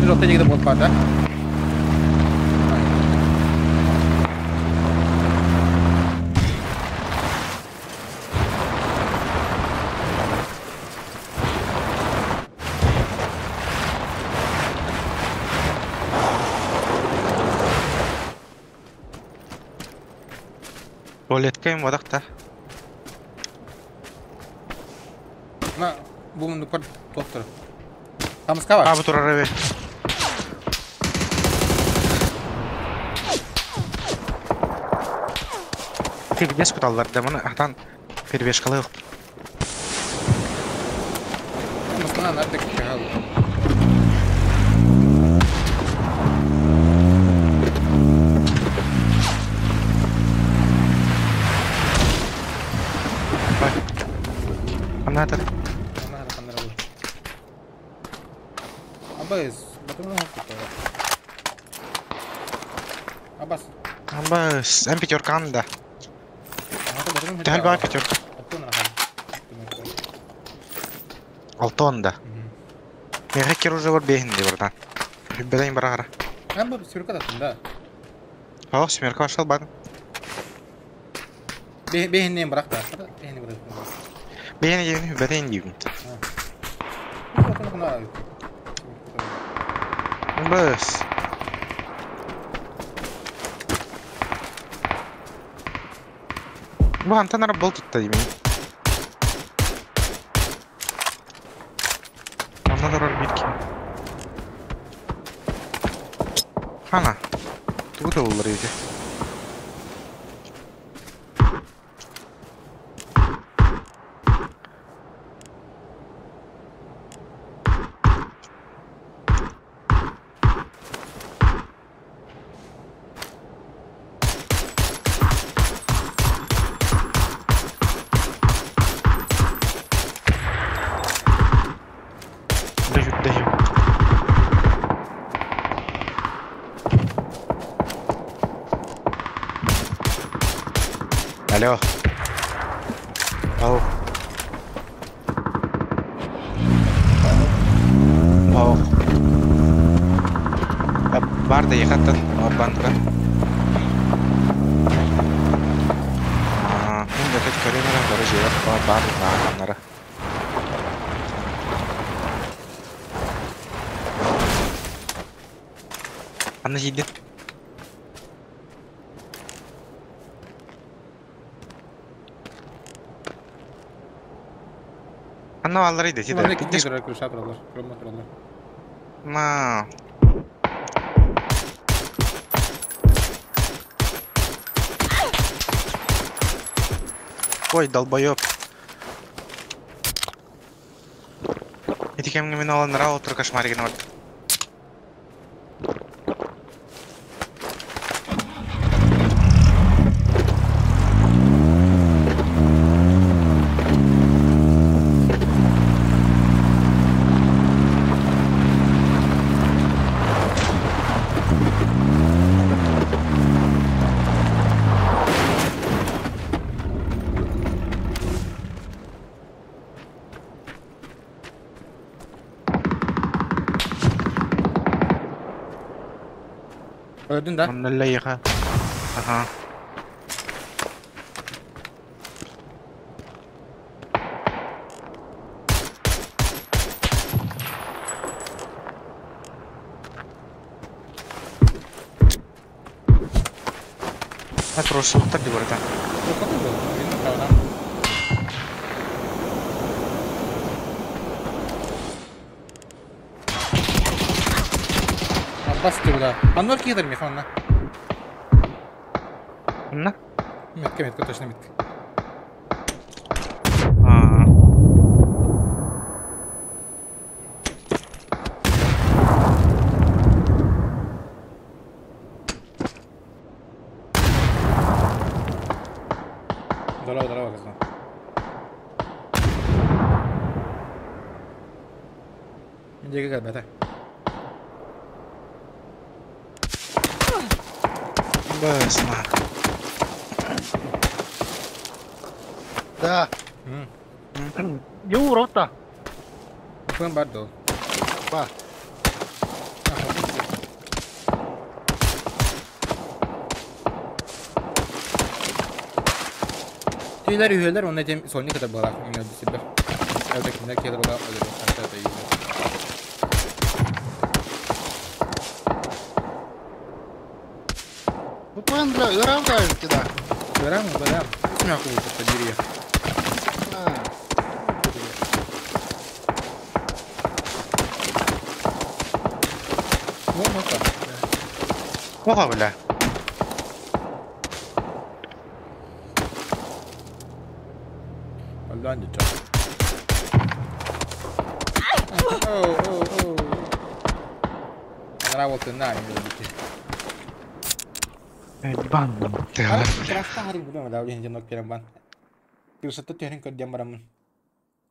Жолта дегенде болт бар да? Туалетка им водақта. На, бу мунду көр тоқтыр. Тамыска бар. А, бу турар эби. Перебес куталлар да маны атан перебешкалы yok. Тамыскана нарды кихал. Ханна атар? Ханна ханна ханна был. Абас, батымна хоппута. Абас. Абас, эн пятеркан да. Төһөл баар пятерка? Алтон да. Меха кер уже бар бейхин де братан. Беден барахара. Эн бу сюрка таттым да. О, смерка башал бардым. Бейхиннен бырак да. Бейхинни бырак. Бейхин дебин, беден дебин. Бас. Бу хантан ара бол тутта дебин. Онна дорор бир ким. Хана. Тугу да ити. Даю, даю. Алло. Ау. Ау. Бар да ехаттан, бандра. Мен да тек көремін, бары жер бар, бар, бар, Анна жейді. Анна аллар иди, сиде. Манна китти турар, күршә туралар, күрмә туралар. Ма. Ой, долбоёб. Эти кемге мен аланнара отур кошмаригин бар. Öldün да? Онна яха. Ага. А просто так говорит, а? Аббас буда. Аннор кидер механна. На? Метка, метка, точно метка. А. Здорово, здорово, казан. Иди как бета. Бас, на. Да. Ю, рота. Кым бар дол. Ба. Tüyler üyeler onun etem sonuna kadar balak yine bir. Evdekiler kedir ola öyle hatta da iyi. Bu поен бля, ыраам да да. Ыраам, ыраам. Үсмә кулы подбери. Ну, ну так. Оға, бля. Алдан дича. Оу, оу, оу. Нравился на, не любите. Бан. Краста харин булам да, улин жинок перен бан. Кырсатта төрин көрдем барамын.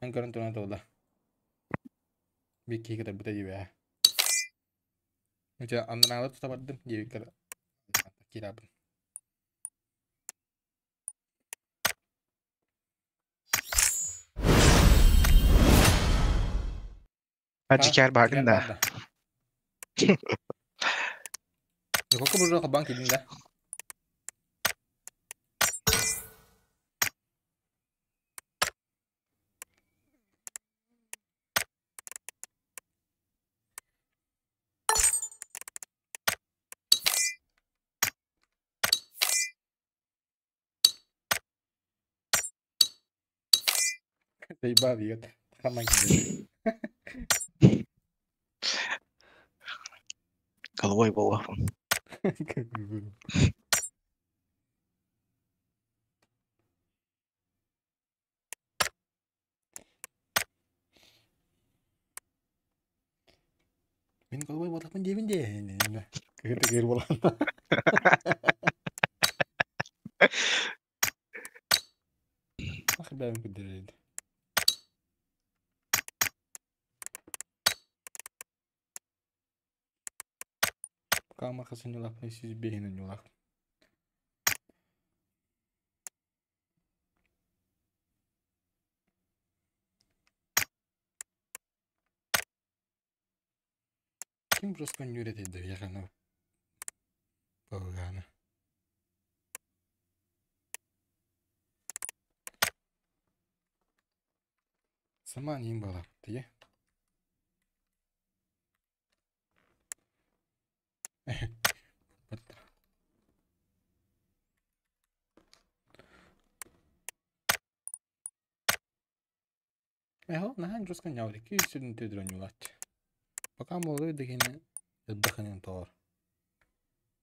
Эн көрөн туран туолла. Биир киһи кытарбыта диэбэ. Ити аннараалар тута бардым диэбиккэр киирабын. Аджикер баарын да. Духовка буржуа хабан кидин да. Заебал, еб. Хаман кидин. Головой буолуохпун. Мин головой буолахпын диэбин дии. Кыһыр да кыһыр буолан. Ах, бэйэм күддэрэрин. Кама хасынньулаах сүүс биэһин онньулаах. Ким просто нүрэтийдэ яхана Павлана. Сама ним была ты. Эһо наһаа жестко ньаурик сүрүн төдөрөнньулааччы. Пока молодой дэгине элбэхинэн тоҕор.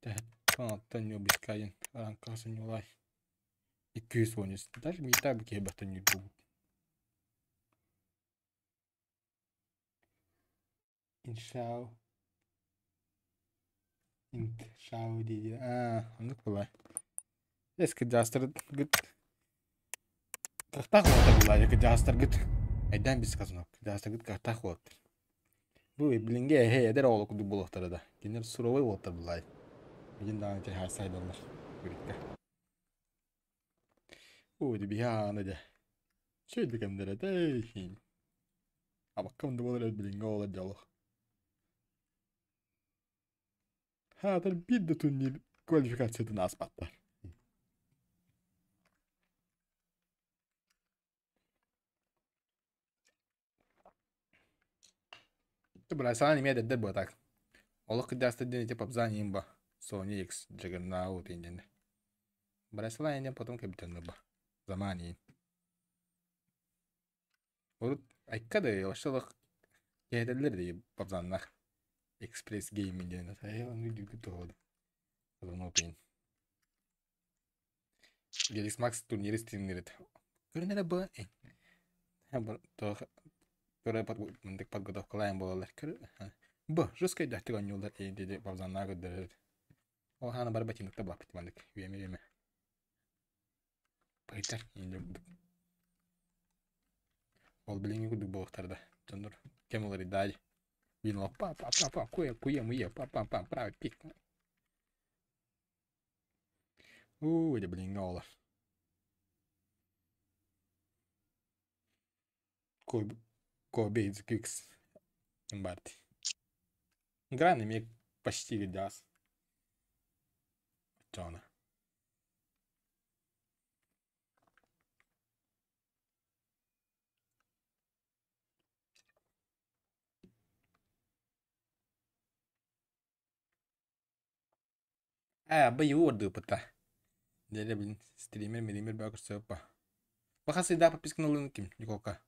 Тэһэттэн ньуобускайын аранкасы ньулай. 210. Даже не так бы кебата не будет. Иншау. Иншау диди. Аа, оннук буолай. Эски жастар гыт. Кахтаах уоттар булай, жастар гыт. Айдан бис казанок. Жастар гыт кахтаах уоттар. Бу билинге эһэ эдэр оҕолор курдук буолуохтара да. Кинилэр суровой уолаттар булай. Билин даҕаны техас сайдаллар. Бүрүккэ. Ой, биһааны дэ. Чөйдү кэмдэрэ тэйхин. Абаккам да буолар билиҥҥи оҕолор дьолох. Хаатар биир да турнир квалификациятын ааспаттар. Бырасаан эмиэ эдэрдэр буотак. Олох кырдьаастар диэн ити попзан иин ба. Sony X Juggernaut иин Бырасалаан диэн потом кэбитэннэ ба. Заман иин. Урут айка да вообще олох кэһэтэллэр дии попзаннар. Экспресс гейминг диэн. Айыл дүгү тоҕоду. Казанопин. Гелис Макс турниры стримнерит. Көрүн эрэ бу көрө мындык подготовкалаан буолалар. Бу жесткай дьахтык оонньуулар диди бавзаннаа көрдөрөр. Ол хаана бар ботинокта баппыт мандык үөмэ үөмэ. Байтар Ол билиҥҥи курдук буолуохтар да. Дьоннор кэм уларыйдаай. Вино па па па па куя куя муя па па па правый пик. Уу, дьэ билиҥҥи оҕолор. Kobe X Барти. Гран эмиэ почти гидаас. Оччоҕуна. Ээ, быйыл уордууппута. Дьэ, блин, стример, миример баа көрсөппө. Баха сыйдаа подписканы ылын ким? Николка.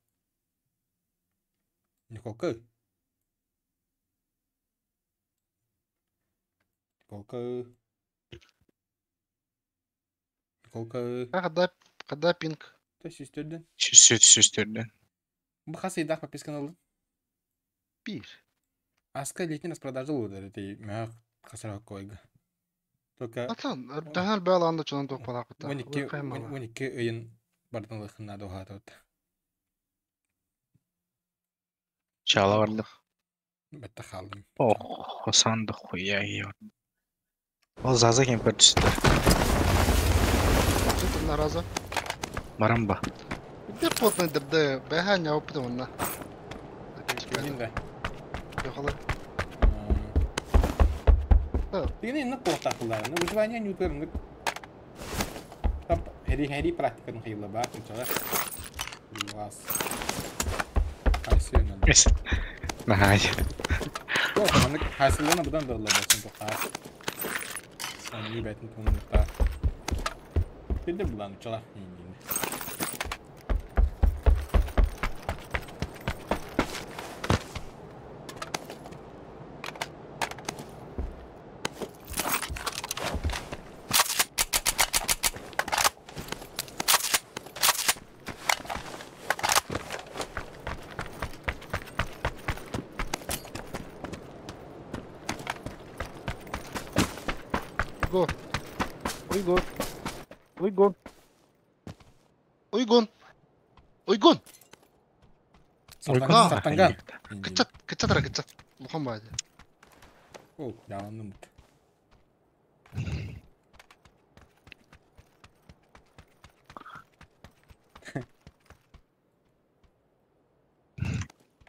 Николка. Николка. Николка. А когда, когда пинг? То сүүстөрдөн. Сүүстөрдөн. Баха сыйдаах подписканы ылын. Пир. Аска летний распродажа ылыдар эти мөһөх хасарах койга. Только Atan, daha бәл анда чонон топпалак бата. 12 12 ыйын бардын ылыхын наада уһаатыбыт. Чала барды. Бэтте хааллым. Ох, сан да хуя ё. Ол заза кем көрдүстөр. Что нараза? Баран ба. Где плотно дырды? Бэха не опыт онна. Билин да. Йохала. Дигини инна куотаахылар. Ну выживание не утырнык. Тап хери хери практиканы хайыла ба кычала. Вас. Хайсыны. Нахай. Маннык хайсылына будан да болсын тоқаа. Аны бәтин туннукта. Тилде булан чала. Го. Уйгун. Уйгун. Уйгун. Уйгун. Сартанган, сартанган. Кычат, кычат ара кычат. Улахан баайы. О, яанным.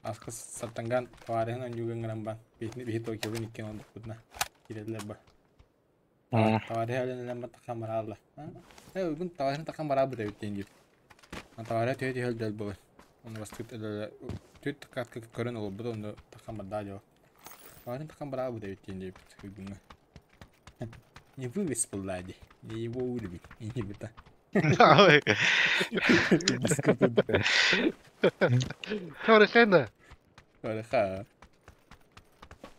Аскы сартанган товарыһын онньууган гынан бан. Бихни бихи токиобун иккен олдукпутна. Киреллер ба. Товарыһы өлөнүлэн баттахан бараалла. Э, угун товарыһын тахан бараабыт эбит диэн диир. Товарыһы төһө төһө өлдөл буолар. Оны бастык түт катка көрөн олорбут онно тахан бардаа дьоо. Товарыһын тахан бараабыт эбит диэн диэбит угуҥҥа. Не вывез была ди. Не его уровень. И не быта. Товарыхайна. Товарыха.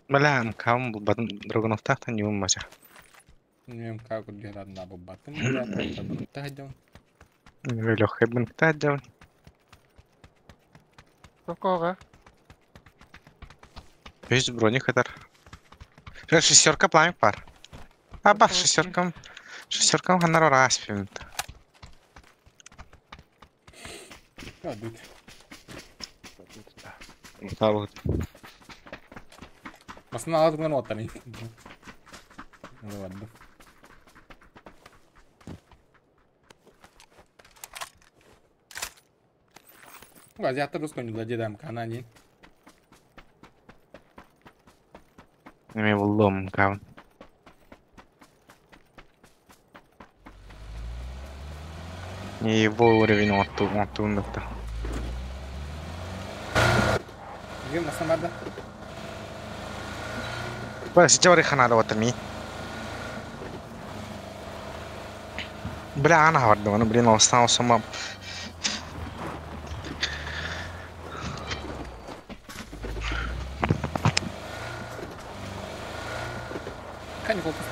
Бля, кам батын драгоновтахтан юм мача. Нем как герад на бабатын. Тахадём. Лёхэ бынктадём. Токоға. Үс брони хатар. Шестерка пламя пар. Аба, шестеркам. Шестеркам ханар распим. Кадут. Табыт. Басына алып гынан оттан. Ну ладно. Азиаттар русского не владеем канани. Неме буллум кам. Не его уровень отту, отту нукта. Где на самарда? Бля, сейчас ханада вот ми. Бля, ана хаварда, ну блин, остался сама. Кани фокус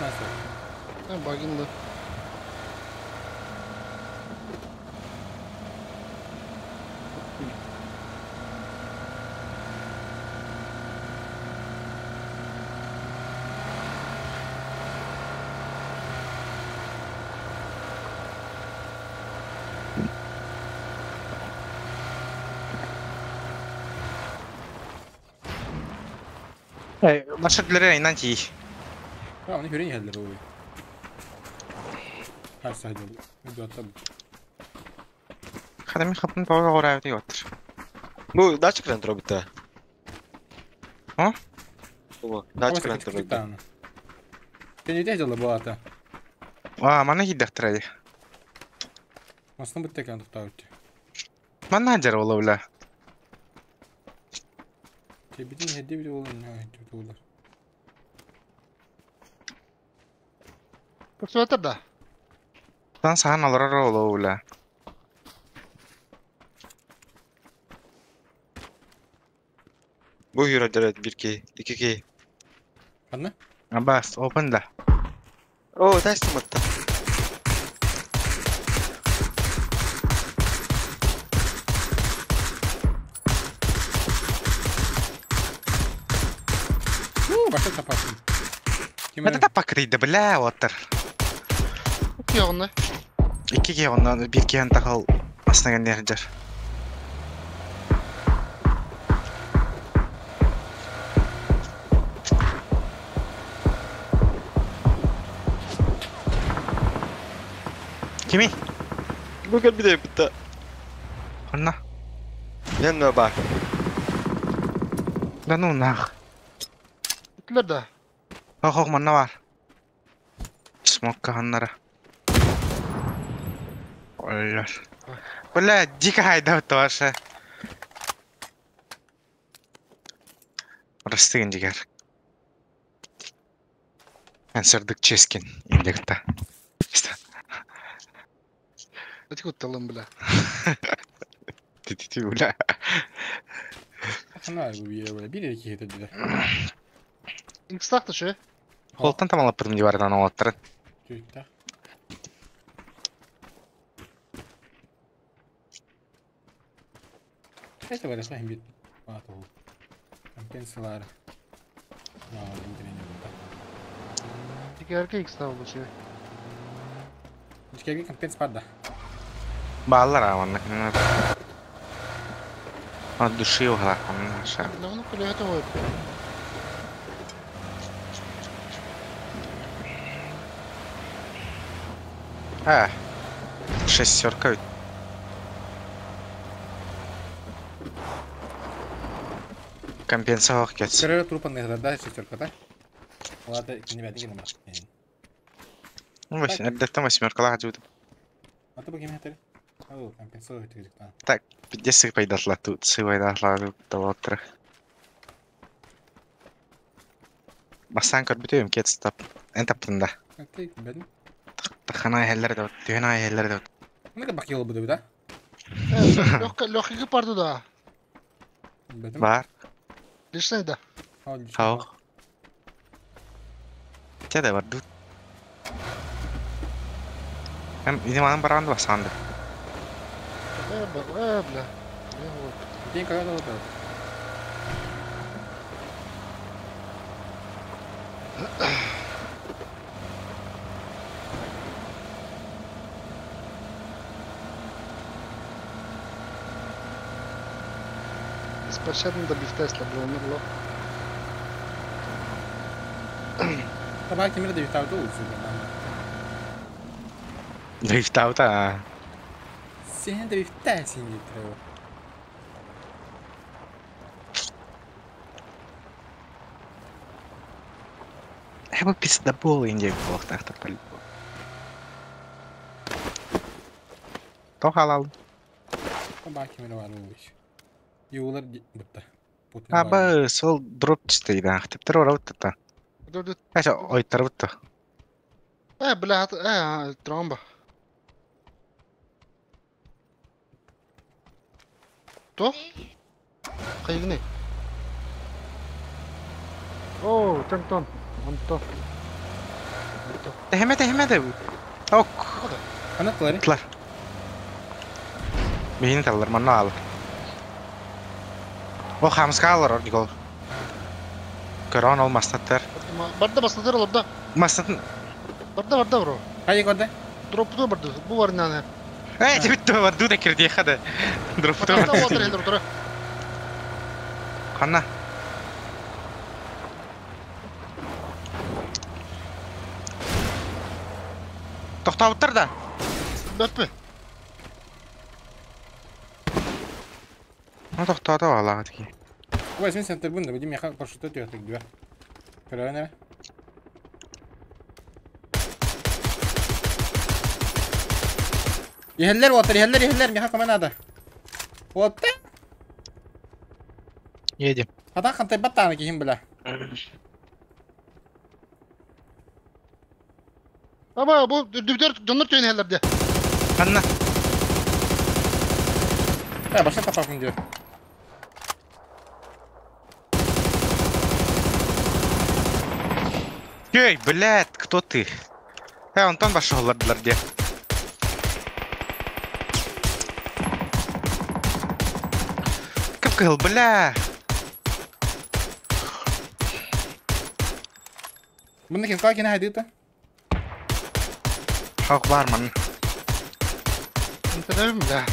на Багинды. Başa dilere inan ki. Ha, onu hürün yerler oluyor. Her sayda video tabi. Хадами хапын тоо гораа yotir. Бу дача кран турабыта. А? Бу дача кран турабыта. Ты не дела была-то? А, мана хиддахтырады. Масны бітті екен тоқтауты. Мана жар ола бля. Тебидин хедде бile olur ne olur. Көксөтөр да. Тан сахан аларар ола бля. Бу юрадыр 1 к 2 к. Ханна? Абас, open да. О, тас матта. Баша тапатын. Это та покрыйды, бля, оттыр. Күйоғына. 2 к оннан 1 к тахал астына нержер. Kimi? Бу кэлбит эбит. Ханна? Мен бар. Да ну нах. Бүттүлэр да. Хох хох манна бар. Смокка ханнара. Оллар. Бля, дико хайда тоже. Растыгын дигер. Ансырдык ческин индекта. Эти кутталым бля. Ти бля. Хана бу бие бля. Бир эки хете диле. Инкстак та шö. Холтан тамалаппытым дивардан оңоттарын. Түйүктә. Это бар ясла бит. А то. Компенсалар. На, интернет бу. Дикерге инкстак болду шö. Дикерге компенс бар да. Баалар аманна кинер. От души угла. Наша. Давно кулета ой. А. Шестерка. Компенсация кетс. Сыры трупа не да, шестерка, да? Ладно, не бәдиге нема. Ну, эрдеттен восьмеркалаах жуут. А то бу ким хетер? Ау, компенсация тигик та. Так, пиздец пайдатла тут, сывайдатла таваттыр. Бастан көрбүтүм кетс тап. Эн таптын да. Окей, бәдим. Тахана хеллер да, түһен хеллер да. Мына бак йол бу да? Лёгка лёгкий парду да. Бәдим. Бар. Лишний да. Хау. Те да бар тут. Эм, иди манан баранды басанды. Бля. День когда вот. Беспощадно добив Тесла, бля, умерло. Табак кимер да витау ту усу. Дрифтаута. Сен дрифта син дитрeo. Эбу пиздабол индия болохтаахтар пал. Тохалал. Табак кимер бар ул. Юлар бутта. Аба сол дроп түстейді. Типтер орабытта. Кайса ойтарбытта. Бля, тромба. То? Кайгны. О, тантон. Онто. Тэхэмэ тэхэмэ дэ. Ок. Ана тлары. Тлар. Бейін талар манна ал. О хамска алар Никол. Көрөн ол мастаттар. Барда бастатыр олар да. Мастатын. Барда барда бро. Кайы көрдө? Дропты барды. Бу бар наны. Эй, тибит бар ду да кирди хада. Дропты Барда бар. отыр элдер тура. Ханна. Тоқтауттар да. Бәппе. Ну тоқтаута алаға тики. Ой, сен сентер бунда, будем я парашютта түйәтек дибә. Көрәнә. Ехеллер отыр, ехеллер, ехеллер, меха көмә надо. Отты. Едем. Ата кантай баттаны кихим била. Аба бу дүбдер донор түйен элдерде. Ханна. Ә, башта тапапын диyor. Эй, блядь, кто ты? Э, Антон башылдылар де. Кып кыл, бля. Бunda ким кала кene хайдыта? Хақ бар ман. Интернет бля.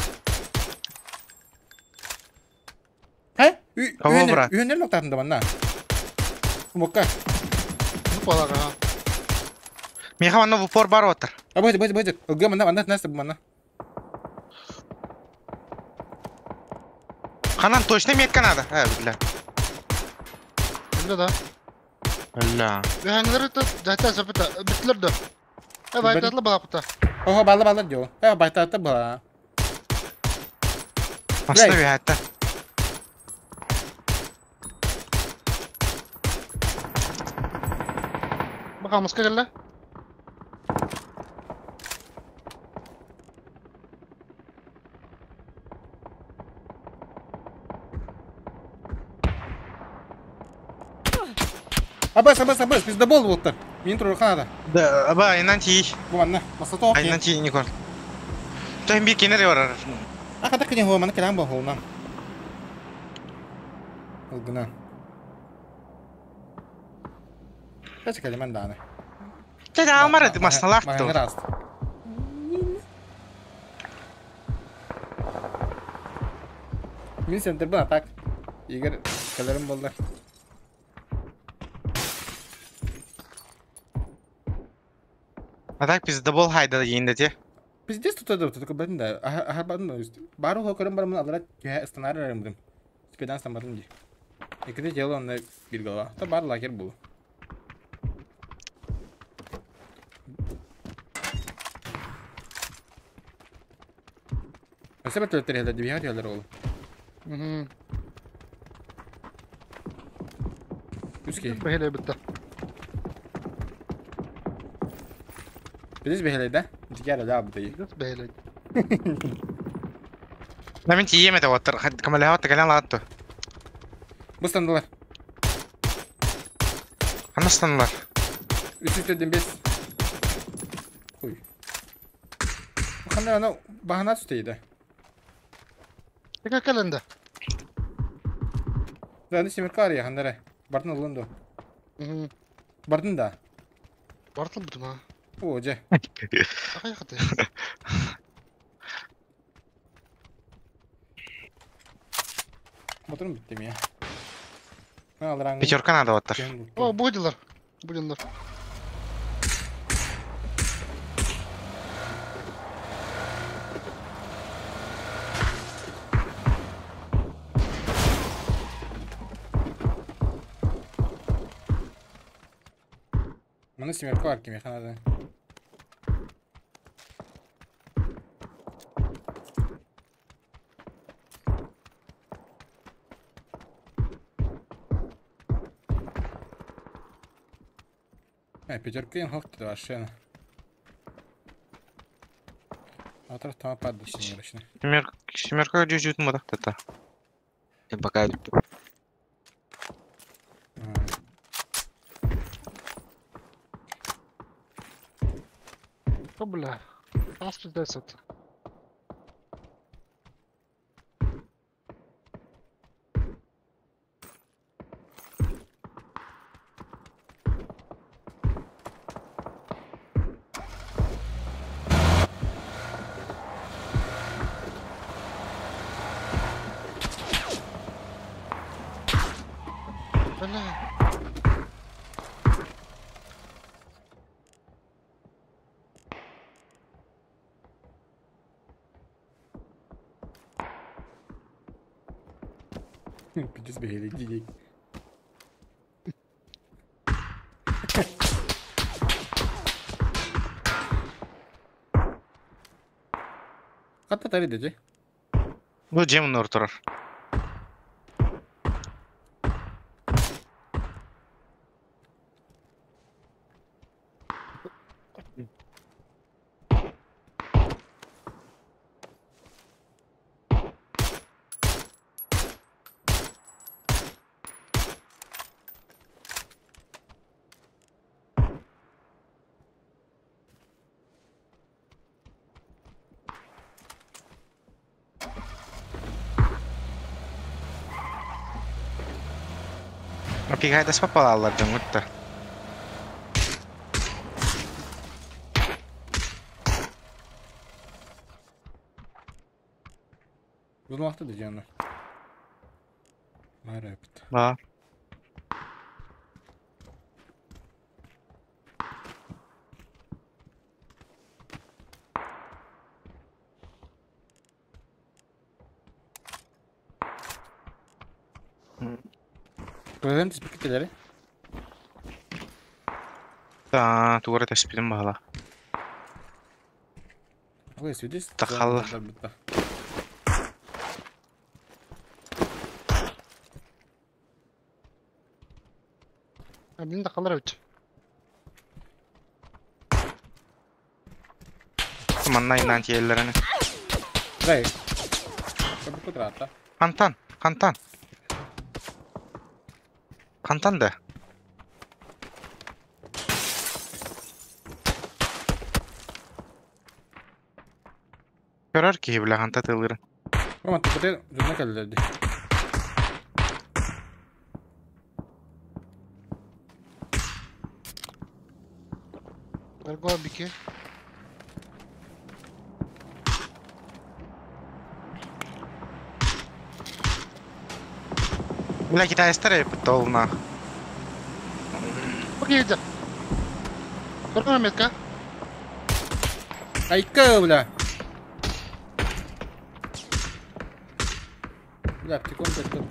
Хэ? Кого, брат? Үйөнөр ноктатында манна. Мокка. Ну палага. Меха манна в упор бар отыр. А бу бу бу ылгы манна манна Настя манна. Ханан точно метка надо. Э, бля. Бля да. Бля. Үһәңләр итә, дәтә сәпәтә, битләр дә. Э, байтатлы бала кута. Ого, балла балла дио. Э, байтатты бала. Машина бихатта. Бакамыска кэллэ. Абас, абас, абас, пиздобол буолтар. Мин турур ханада. Да, аба, айнан тии. Бу манна. Масата Айнан тии, Никол. Тойм би кинер барар. А хата кини хуа, мана кэлэн бохуна. Ылгына. Кача кэлимэн дааны. Чэ, алмар эти масналаах ту. Маһыҥыр ааст. Мин центрбын атак. Игорь кэлэрим буоллар. А так пиздобол хайда иинде те. Пиздец тут это только блин да. Аха барын бары хокырым барымын алара түһэ ыстанар арымдым. Спедан станбатын ди. Екіде дело онда bir голова. Та бар лагерь был. Өсө бер төлөттөр хелер дибиһэ төлөр ол. Мгм. Үски. Бэһилэ битте. Биз бэһэлэй да. Дигэр да бу. Бэһилэ. На мен тиийем это оттар. Камалаха таган лаатту. Бу стандылар. Анастанлар. Үс үстөдөн бес. Хуй. Ханда ана баһана түстейді. Тека кэлэнде. Да, семерка ария хандара. Бартын ылынды. Мгм. Бартын да. Бартыл бутума. О, же. Ахай хаты. Моторум битти ми. Алараңы. Пятерка надо оттар. О, будилар. Будилар. Маны семерка бар кеме ханада. Э, пятерка им хохты вообще. Атыр тама падды семерочный. Семерка, семерка чуть-чуть мадахтата. Я пока О, бля. Ас пиздец. Бля. Пиздец бегали, дидей. Хатта тари деди. Бу жем нортурар. Пигайда спапалалар дыңытта. Uzun vaqtı da canı. Var öptü. Ба. Көрөн түспүккүтэлэри. Та тугара тэспитим баһала. Ой, свидеть. Тахалла. Блин, тахаллар эбит. Манна инан тиэллэрини. Дай. Кабы кудрата. Хантан, хантан. Хантан да. Көрөр киһи бile ханта тылырын. Рома, ты журна кэллэрди. Эрго бики. Бля, китайстар эпит толна. Окей, да. Көргөн метка. Айка, бля. Бля, птиком кеттим.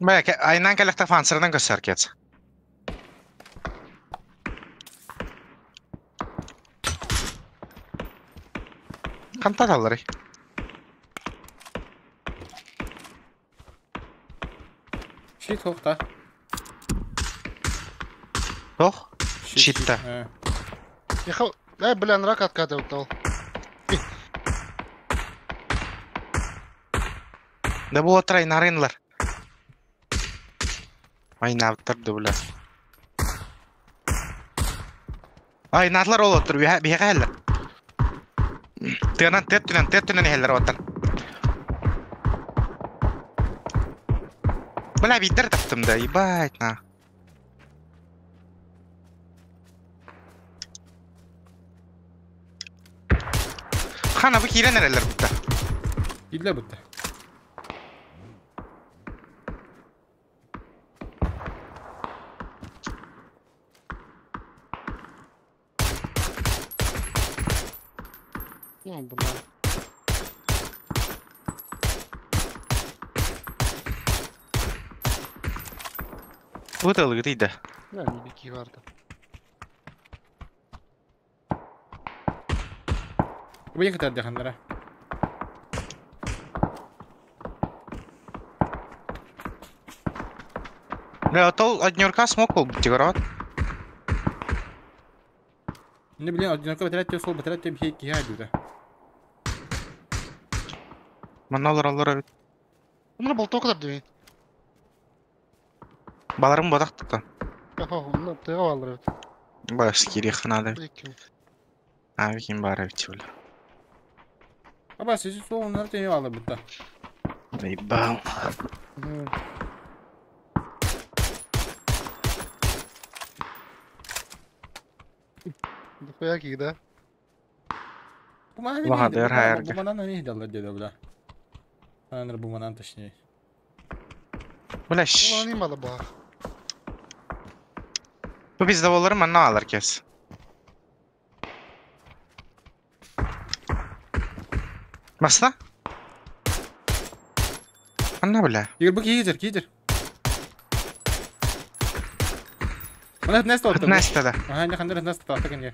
Бля, айнан кэлэхтэ фансырынан көссөр кет. Хантан аллары. Щит хохта. Тох? Щитта. Ехал. Э, бля, рак откатывает ол. Да бу отыр айнарынлар. Айнабыттар да бля. Айнатлар ол отыр, биһэ хэллэр. Тыанан тэт түнэн эхэллэр оттар. Бля, биддер таптым да, ебать на. Хана бу киирен эрэллэр бутта. Кирле бутта. Ну, бля. Бу тылыгы тыйда. Да, не бики варда. Бу екі тәрді хандара. Бля, отол однерка смог был тигрот. Не, блин, одиноко бәтәрәт сол бәтәрәт деп хей киһә дүдә. Маналар алар. Умна болток да дии. Баларым бодак тутта. Кафа, умна тыга алыр. Бас кири ханада. Бики. Abi kim бар бит бля. Аба сизи сол оннар тени алды бутта. Ебал. Дохуя кигда. Бу мана Улаха, дэр хайарга. Бу манан не даллар деди бля. Анар бу манан точнее. Бля, Ulan имала ба. Бу bizde болар манна алар кес. Басна? Анна бля. Игорь, бу киһи киһи. Мана нэст отты. Настя да. Ага, не хандар нэст отты кенге.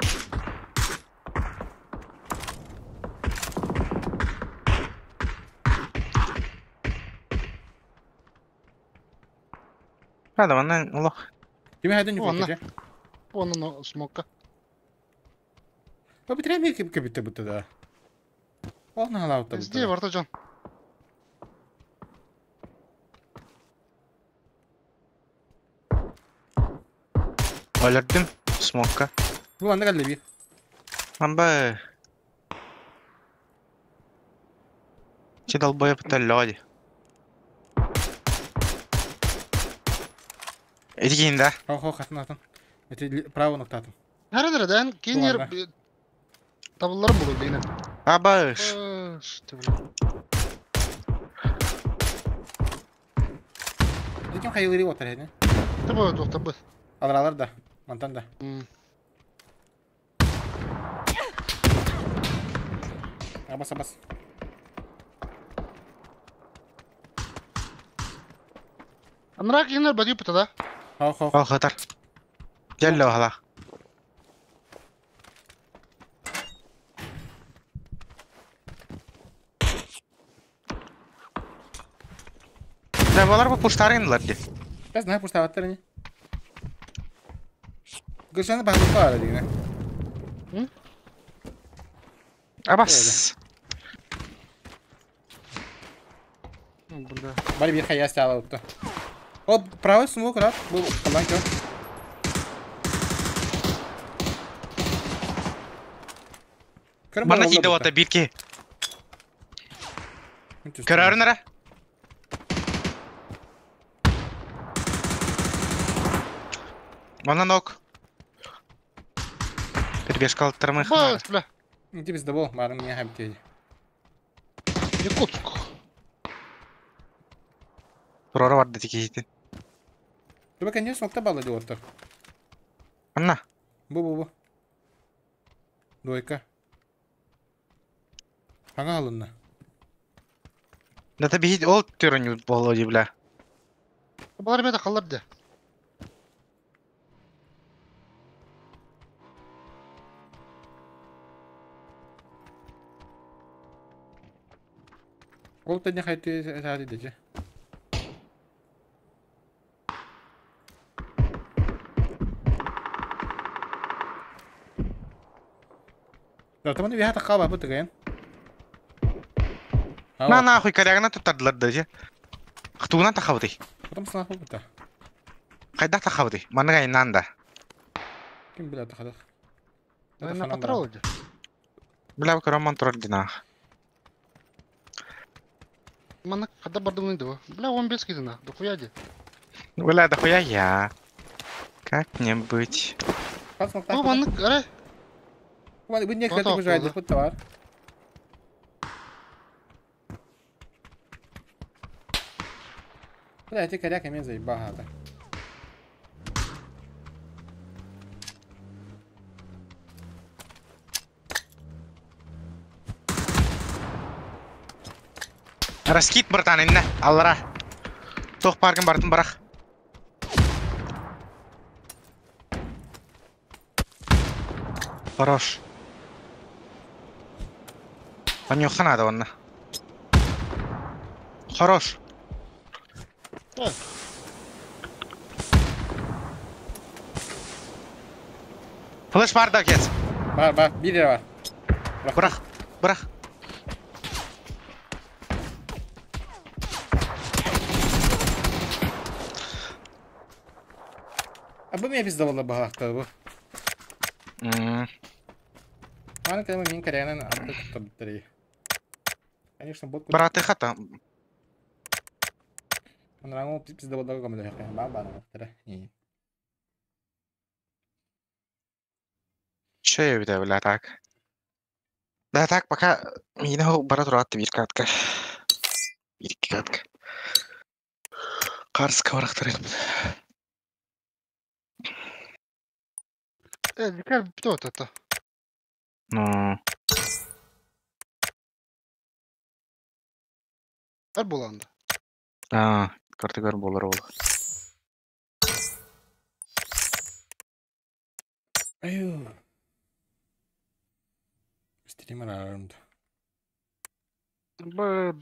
Хада манна улах. Кими хайдан Онна. юк кеже. Онна смокка. Ба битрем кип кебитте бутта да. Онна халаутта Везде бутта. варта жон. Олердим смокка. Бу анда калды би. Амба. Че долбоеб это люди. Эдигин да. Хо хо хатын атын. Эти право ноктатын. Хәрәдер дән кин ер табыллар булыр дигән. Абаш. Что, бля. Диким хайылыры отыр хәне. Табы доктор бу. Алар да. Мантан да. Абас абас. Анараа киһинэр бадыыппыта да? Хо хо. Ол хатар. Дьэллэ оһалаах. Да балар бу пуштарын ди. Без знаю пуштаваттар не. Гышаны баһылыкка бара дигине. Абас. Бля. Бары бир хаяс тала утта. Оп, правый смок рад. Бу калан кё. Манна киде ота бир ки. Көрөрүн ара. Манна нок. Перебежка алттырмай Бас, бля. Иди без добол, марын не хабитеди. Якутск. Турара барды тикейти. Туба конечно смокта бала ди оттар. Анна. Бу бу бу. Двойка. Хага алынна. Да та бихит ол түрін болу ди бля. Балар мede kallar de. Ол та не хайты сади дече. Да, там не вихата хаба бу тыгын. На нахуй корягына туттардылар да же. Хтугунан тахабыты. Потом сна хубута. Кайда тахабыты. Манга инанда. Ким билет хадах. На патрол де. Бля көрөмөн турар дина. Мана када бардым иди. Бля, 15 киди на. Дохуя де. Бля, дохуя я. Как мне быть? Бу маннык аре. Бу не Готов кәтү болды. бу бу товар. Бля, эти коряк мен заебага. Раскит братан инне. Аллара. Тох паркын бартын барах. Хорош. Понюха надо онна. Хорош. Флеш бар да кет. Бар, бар, bir lira var. Bırak. Bırak. А bu me bizde valla bahakta bu. Аны кәдімгі мен корягынан атты туттырып Конечно, бот Браты хата. Анраңу bizde valla гомдо хакы. Ба ба на Не. Че я бля так. Да так пока меня брат рат bir катка. Bir катка. Қарсы барақтар Э, дикар бит это. Ну, Эр буланды. а, картыгар болар ол. Аю. Стример арымды. Б